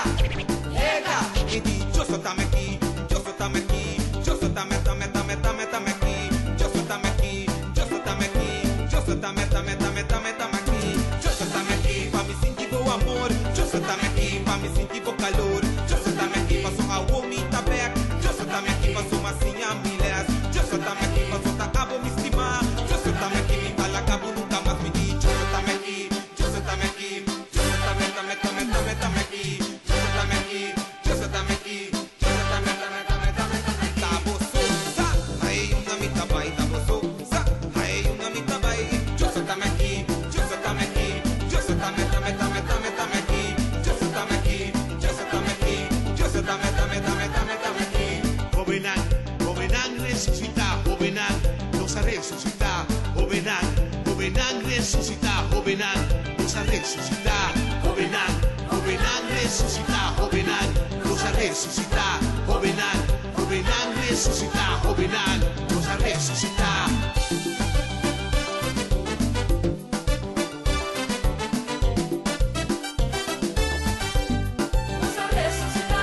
yega. I di Dios ta mi aki, Dios ta mi aki, Dios ta mi, ta mi, ta mi, ta mi, ta mi aki, Dios ta mi aki, Dios ta mi aki, Dios ta mi, ta mi, ta mi, ta mi, ta mi aki, Dios ta mi aki, pa mi sinti bo amor, Dios ta mi aki, pa mi sinti bo kalor, Dios ta mi aki, paso awo mi ta bèk, Dios ta mi aki, paso m'a siña mi lès, Dios ta mi aki, paso ta abo mi stima, Dios ta mi aki, mi ta laga bo nunka mas mi di, Dios ta mi aki, Dios ta mi aki, Dios ta mi, ta mi, ta mi, ta mi, ta mi aki, Dios ta mi aki, Dios ta mi aki, Dios ta mi, ta mi, ta mi, ta mi, ta mi, ta bo so, sa, ai unda mi ta bai, ta bo so, sa, ai unda mi ta bai, Dios ta mi aki, Dios ta mi aki, Dios ta mi, ta mi, ta mi, ta mi, ta mi aki, Dios ta mi aki, Dios ta mi aki, Dios ta mi, ta mi, ta mi, ta mi, ta mi aki. Hóbennan, hóbennan resusitá, hóbennan, nos a resusitá, hóbennan, hóbennan resusitá, hóbennan, nos a resusitá, hóbennan, hóbennan resusitá, hóbennan, nos a resusitá, hóbennan, hóbennan resusitá, hóbennan, nos a resusitá. Nos a resusitá.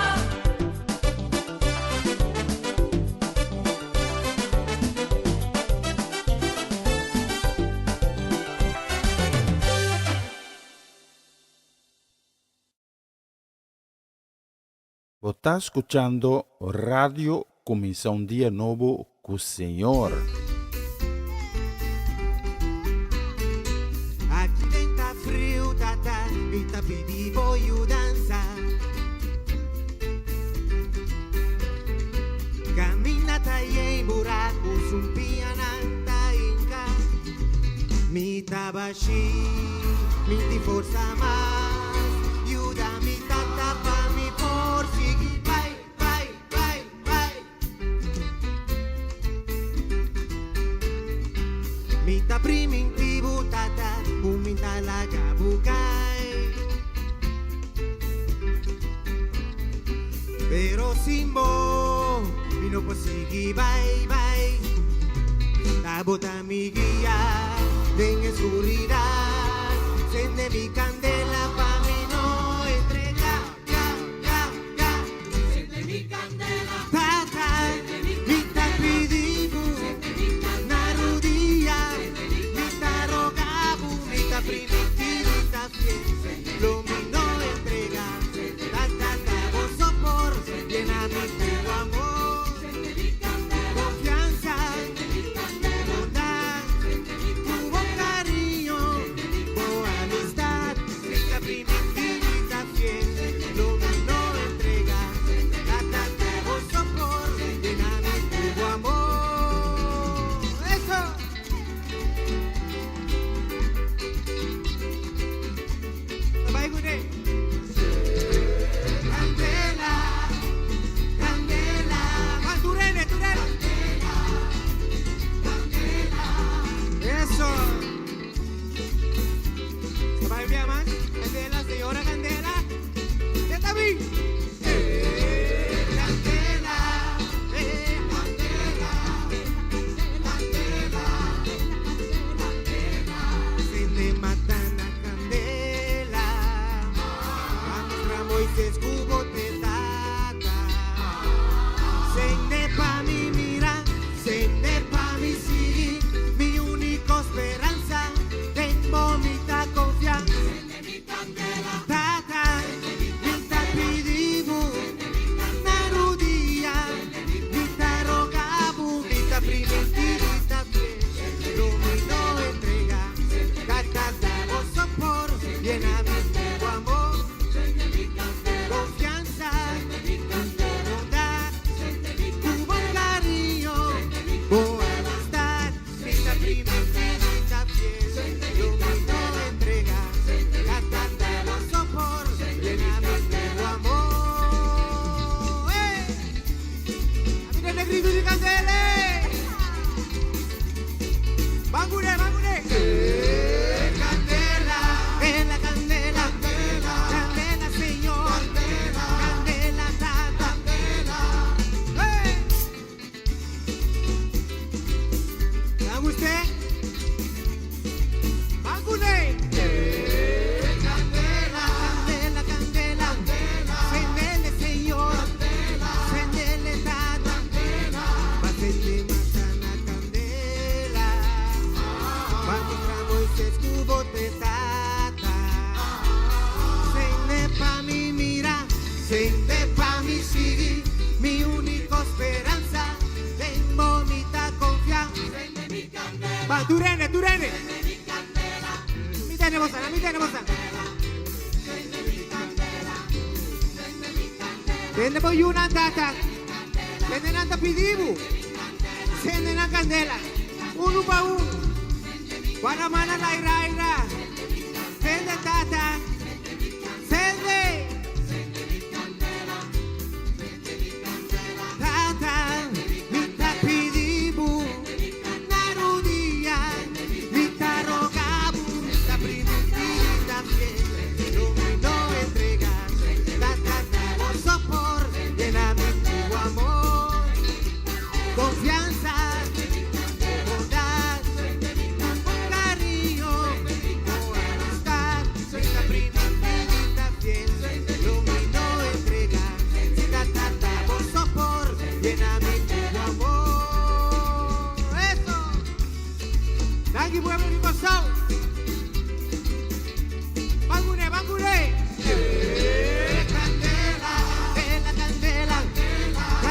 Bo ta skuchando Radio Kuminsá un Dia Nobo ku Señor. Aki den ta friu, tata, mi ta pidi bo yudansa. Kaminda ta yen buraku, sumpiñanan ta hinka. Mi ta bashí, mi n'tin forsa mas. Yuda mi, tata, pa mi por sigui. Bai, bai, bai, bai. Mi ta primintí bo, tata, ku mi n'ta laga bo kai. Pero sin bo, mi no por sigui, bai, bai. Ta bo ta mi guia den skuridat. Sende mi kandela pa mi no entregá, ga, ga, ga. Sende mi kandela. Tata, mi ta pidi bo. Na rudia, mi ta roga bo, mi ta primintí, mi ta fiel. Llena mi tu amor, confianza, bondad, tu buen cariño, tu amistad, mi ta primita fiel, lo mi no entrega, hasta te lo sopor, llena mi tu amor. ¡Eh! A mí negrito de candela. Bangure, bangure. Candela, en la candela, candela, Señor, candela, tata, ¡Eh! ¿Dan usted? Bangure. Candela, candela, candela, Cendele, Señor, cendele, tata, Bacete matana candela. Vamos a Moisés cubo te tata. Sende pa mi mira, sende pa mi sigui, mi único esperanza, tengo mi ta confia. Va, turene, turene. Mi tenemos a, mi tenemos a. Sende po yuna tata. Sende nanta pidibu. Sende na candela. Uno pa uno. Guaramana la ira ira. Sende tata. Sende. Tata. Mi ta pidibu. Narudia. Mi ta rogabu. Mi ta primita fiel. Lo mi no entrega. Tata te sopor. Lléname tu amor. Confianza, bondad, cariño, tu amistad, esta primita fiel, lo mi no entrega, ta ta por sopor, lléname tu amor. Eso. Danki pueblo di Kòrsou. Bangure, bangure. Candela, candela,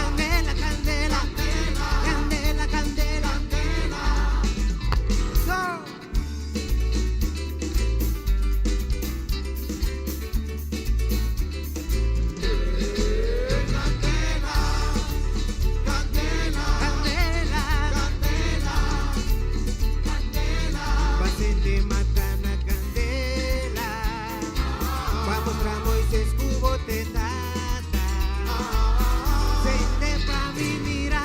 candela, candela, candela, candela, candela. So. Candela, candela, Paciente matana candela. Vamos a Moisés cubo te tata. Sende pa mi mira,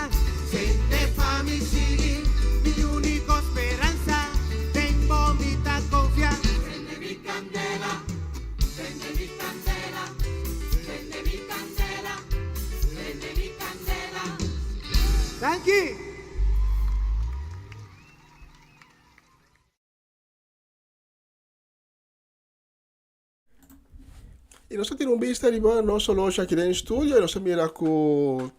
sende pa mi sigui, mi único esperanza, tengo mi ta confia. Sende mi candela, sende mi candela, sende mi candela, sende mi candela. Thank you. I nos a tira un bista riba nos horloge aki den studio i nos a mira ku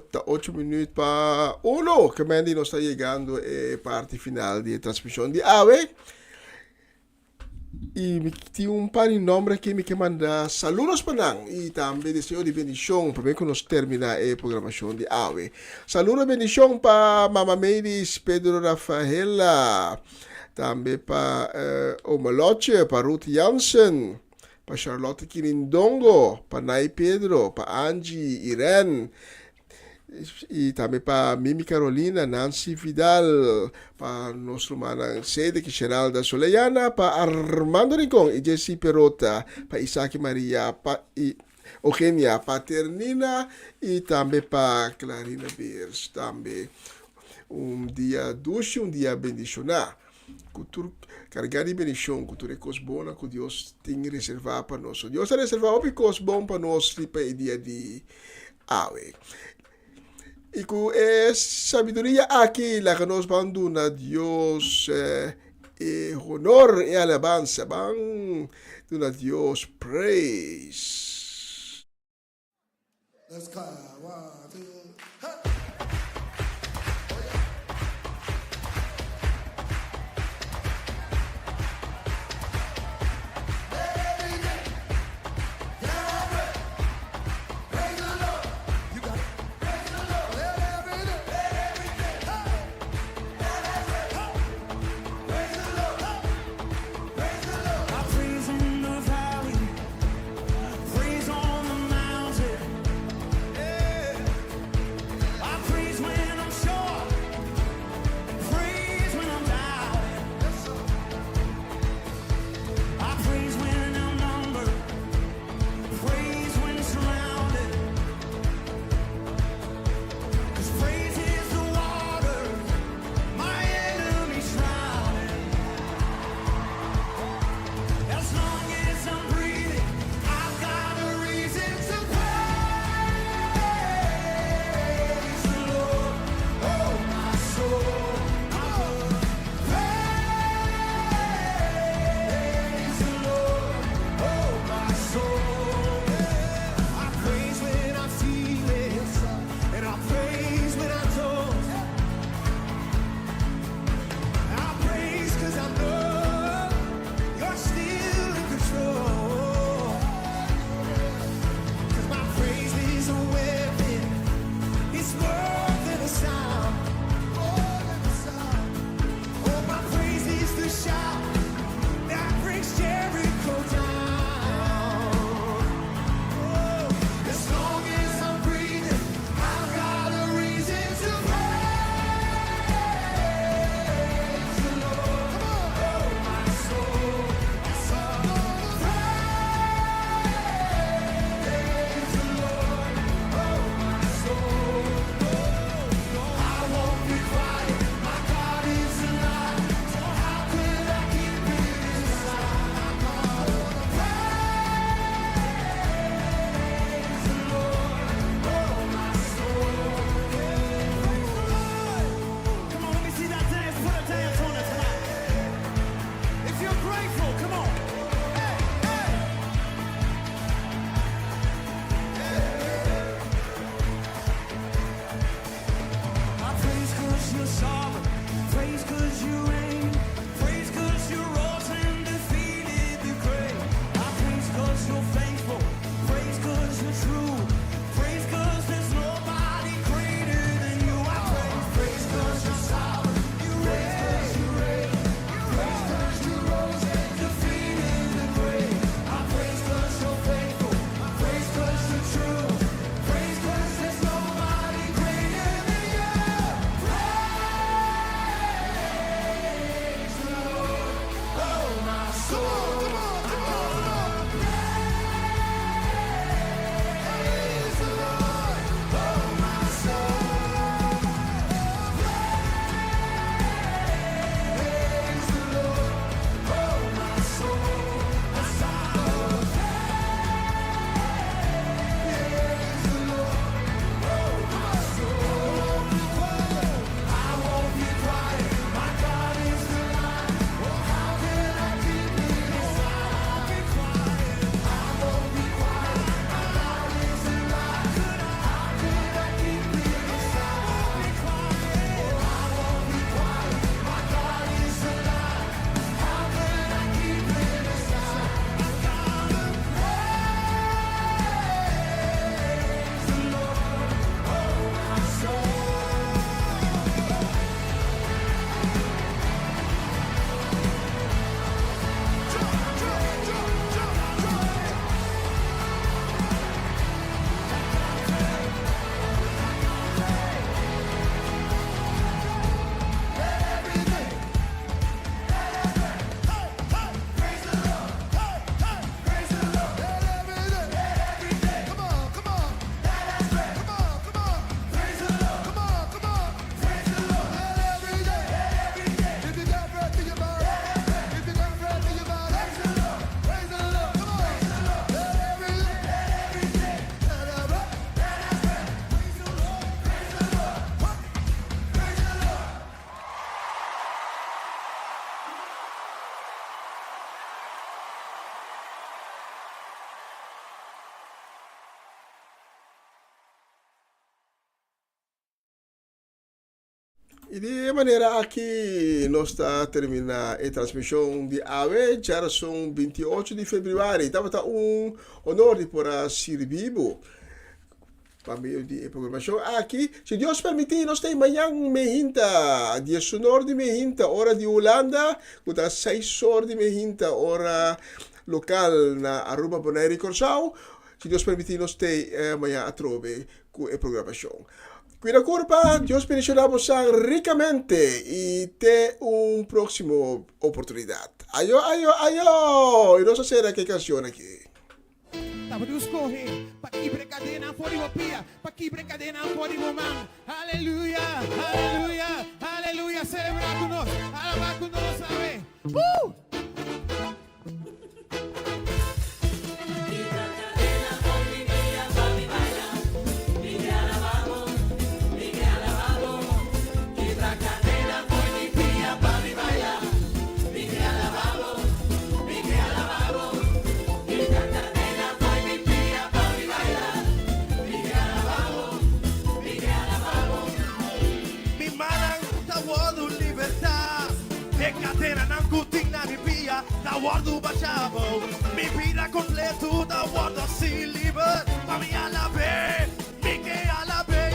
ta ocho minuut pa uno ke men di nos ta yegando e parti final di e transmishon di awe. I mi tin un par di nomber aki mi ke manda saludos pa nan i tambe deseo di bendishon prome ku nos termina e programashon di awe. Saludo i bendishon pa Mama Mavis, Pedro Rafaela, tambe pa Oma Lotje, pa Ruth Jansen, pa Charlotte Kirindongo, pa Nay Pedro, pa Angie, Irene, i tambe pa Mimi Carolina, Nancy Vidal, pa nos rumannan Cedric i Geralda Soleyana, pa Armando Rincon i Jessy Perota, pa Isaki Maria, pa i Eugenia Paternina i tambe pa Clarina Beers. Tambe un dia dushi, un dia bendishoná. Ku tur kargá di bendishon, ku tur e kos bonnan ku Dios tin reservá pa nos. So Dios a reservá hopi kos bon pa nos riba e dia di awe. I ku e sabiduria aki laga nos ban duna Dios e honor, e alabansa. Ban duna Dios praise. Let's go. One, two, hey! I di e manera aki nos ta terminá e transmishon di awe, djarason 28 di febrüari. Tabata un honor di por a sirbi bo pa medio di e programashon aki. Si Dios permití, nos ta ei mañan mehinta, diesunor di mehinta, ora di Hulanda, ku ta seis or di mehinta, ora lokal na Aruba, Bonaire i Kòrsou. Si Dios permití, nos ta ei mañan atrobe ku e programashon. Cuida curpa, Dios bendiciona bosan ricamente y te un proximo oportunidad. Ayo, ayo, ayo! Y nos a cera cu e cancion aki. Ta bo Dios scoge pa kibra e cadenanan for di bo pia, pa kibra e cadenanan for di bo man. Aleluya, aleluya, aleluya. Celebra cu nos, alaba cu nos awe. Woo! Mi mannan ta wòrdu libertá. E kadenanan ku tin na mi pia ta wòrdu bashá abou. Mi bida kompletu ta wòrdu hasi liber pa mi alab'é, mi ke alab'é.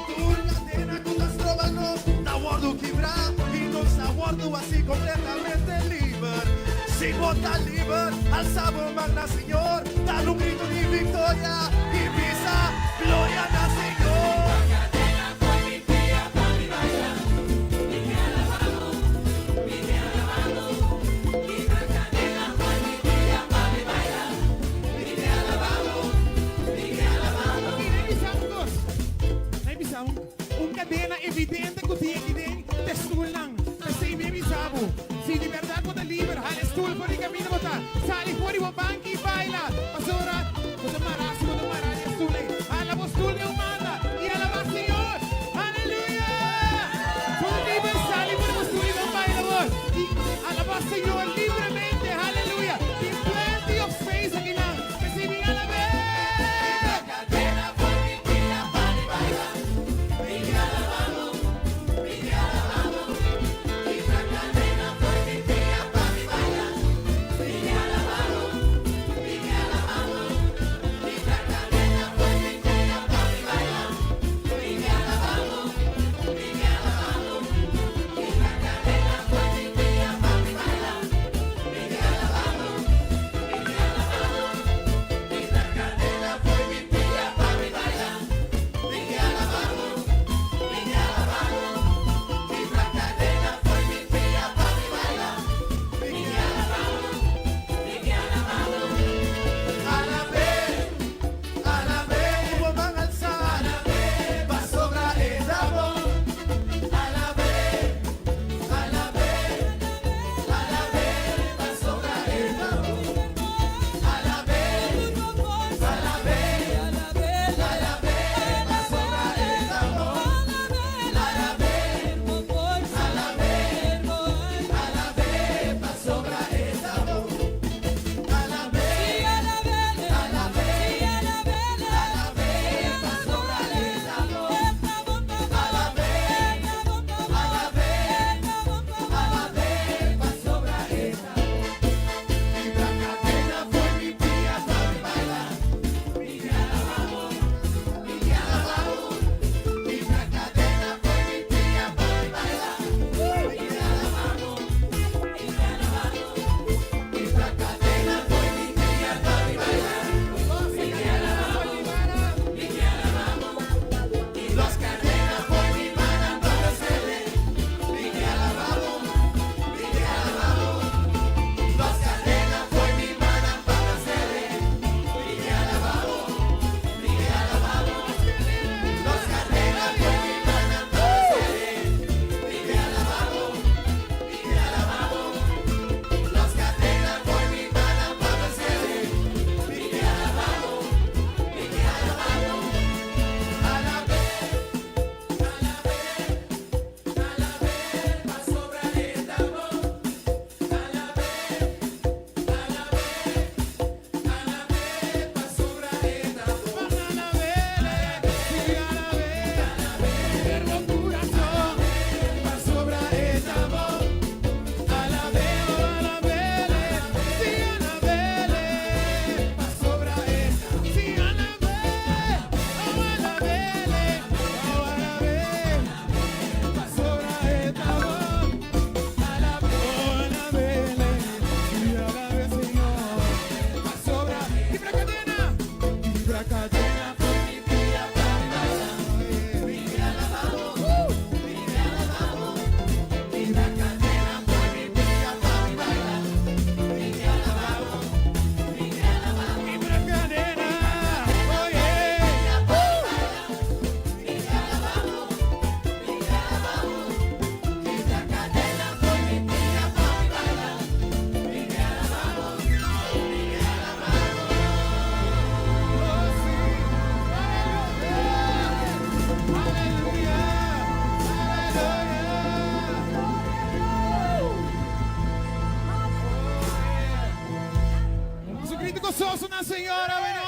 Tur cadena cu ta stroba nos ta wordo kibra y nos a wordo haci completamente liber. Si bo ta liber, alsa bo man na Señor, dal un grito di victoria y bisa, Gloria na Señor! Un cadena evidente cu tin aki den ta e stoelnan. P'esei mi a bisa bo, si di berdad bo ta liber, hala e stoel for di caminda bo ta. Sali for di bo banki y baila. Pasobra bo ta mara si bo ta mara di e stoel ei. Hala bo stoel den un. gososo na Señor.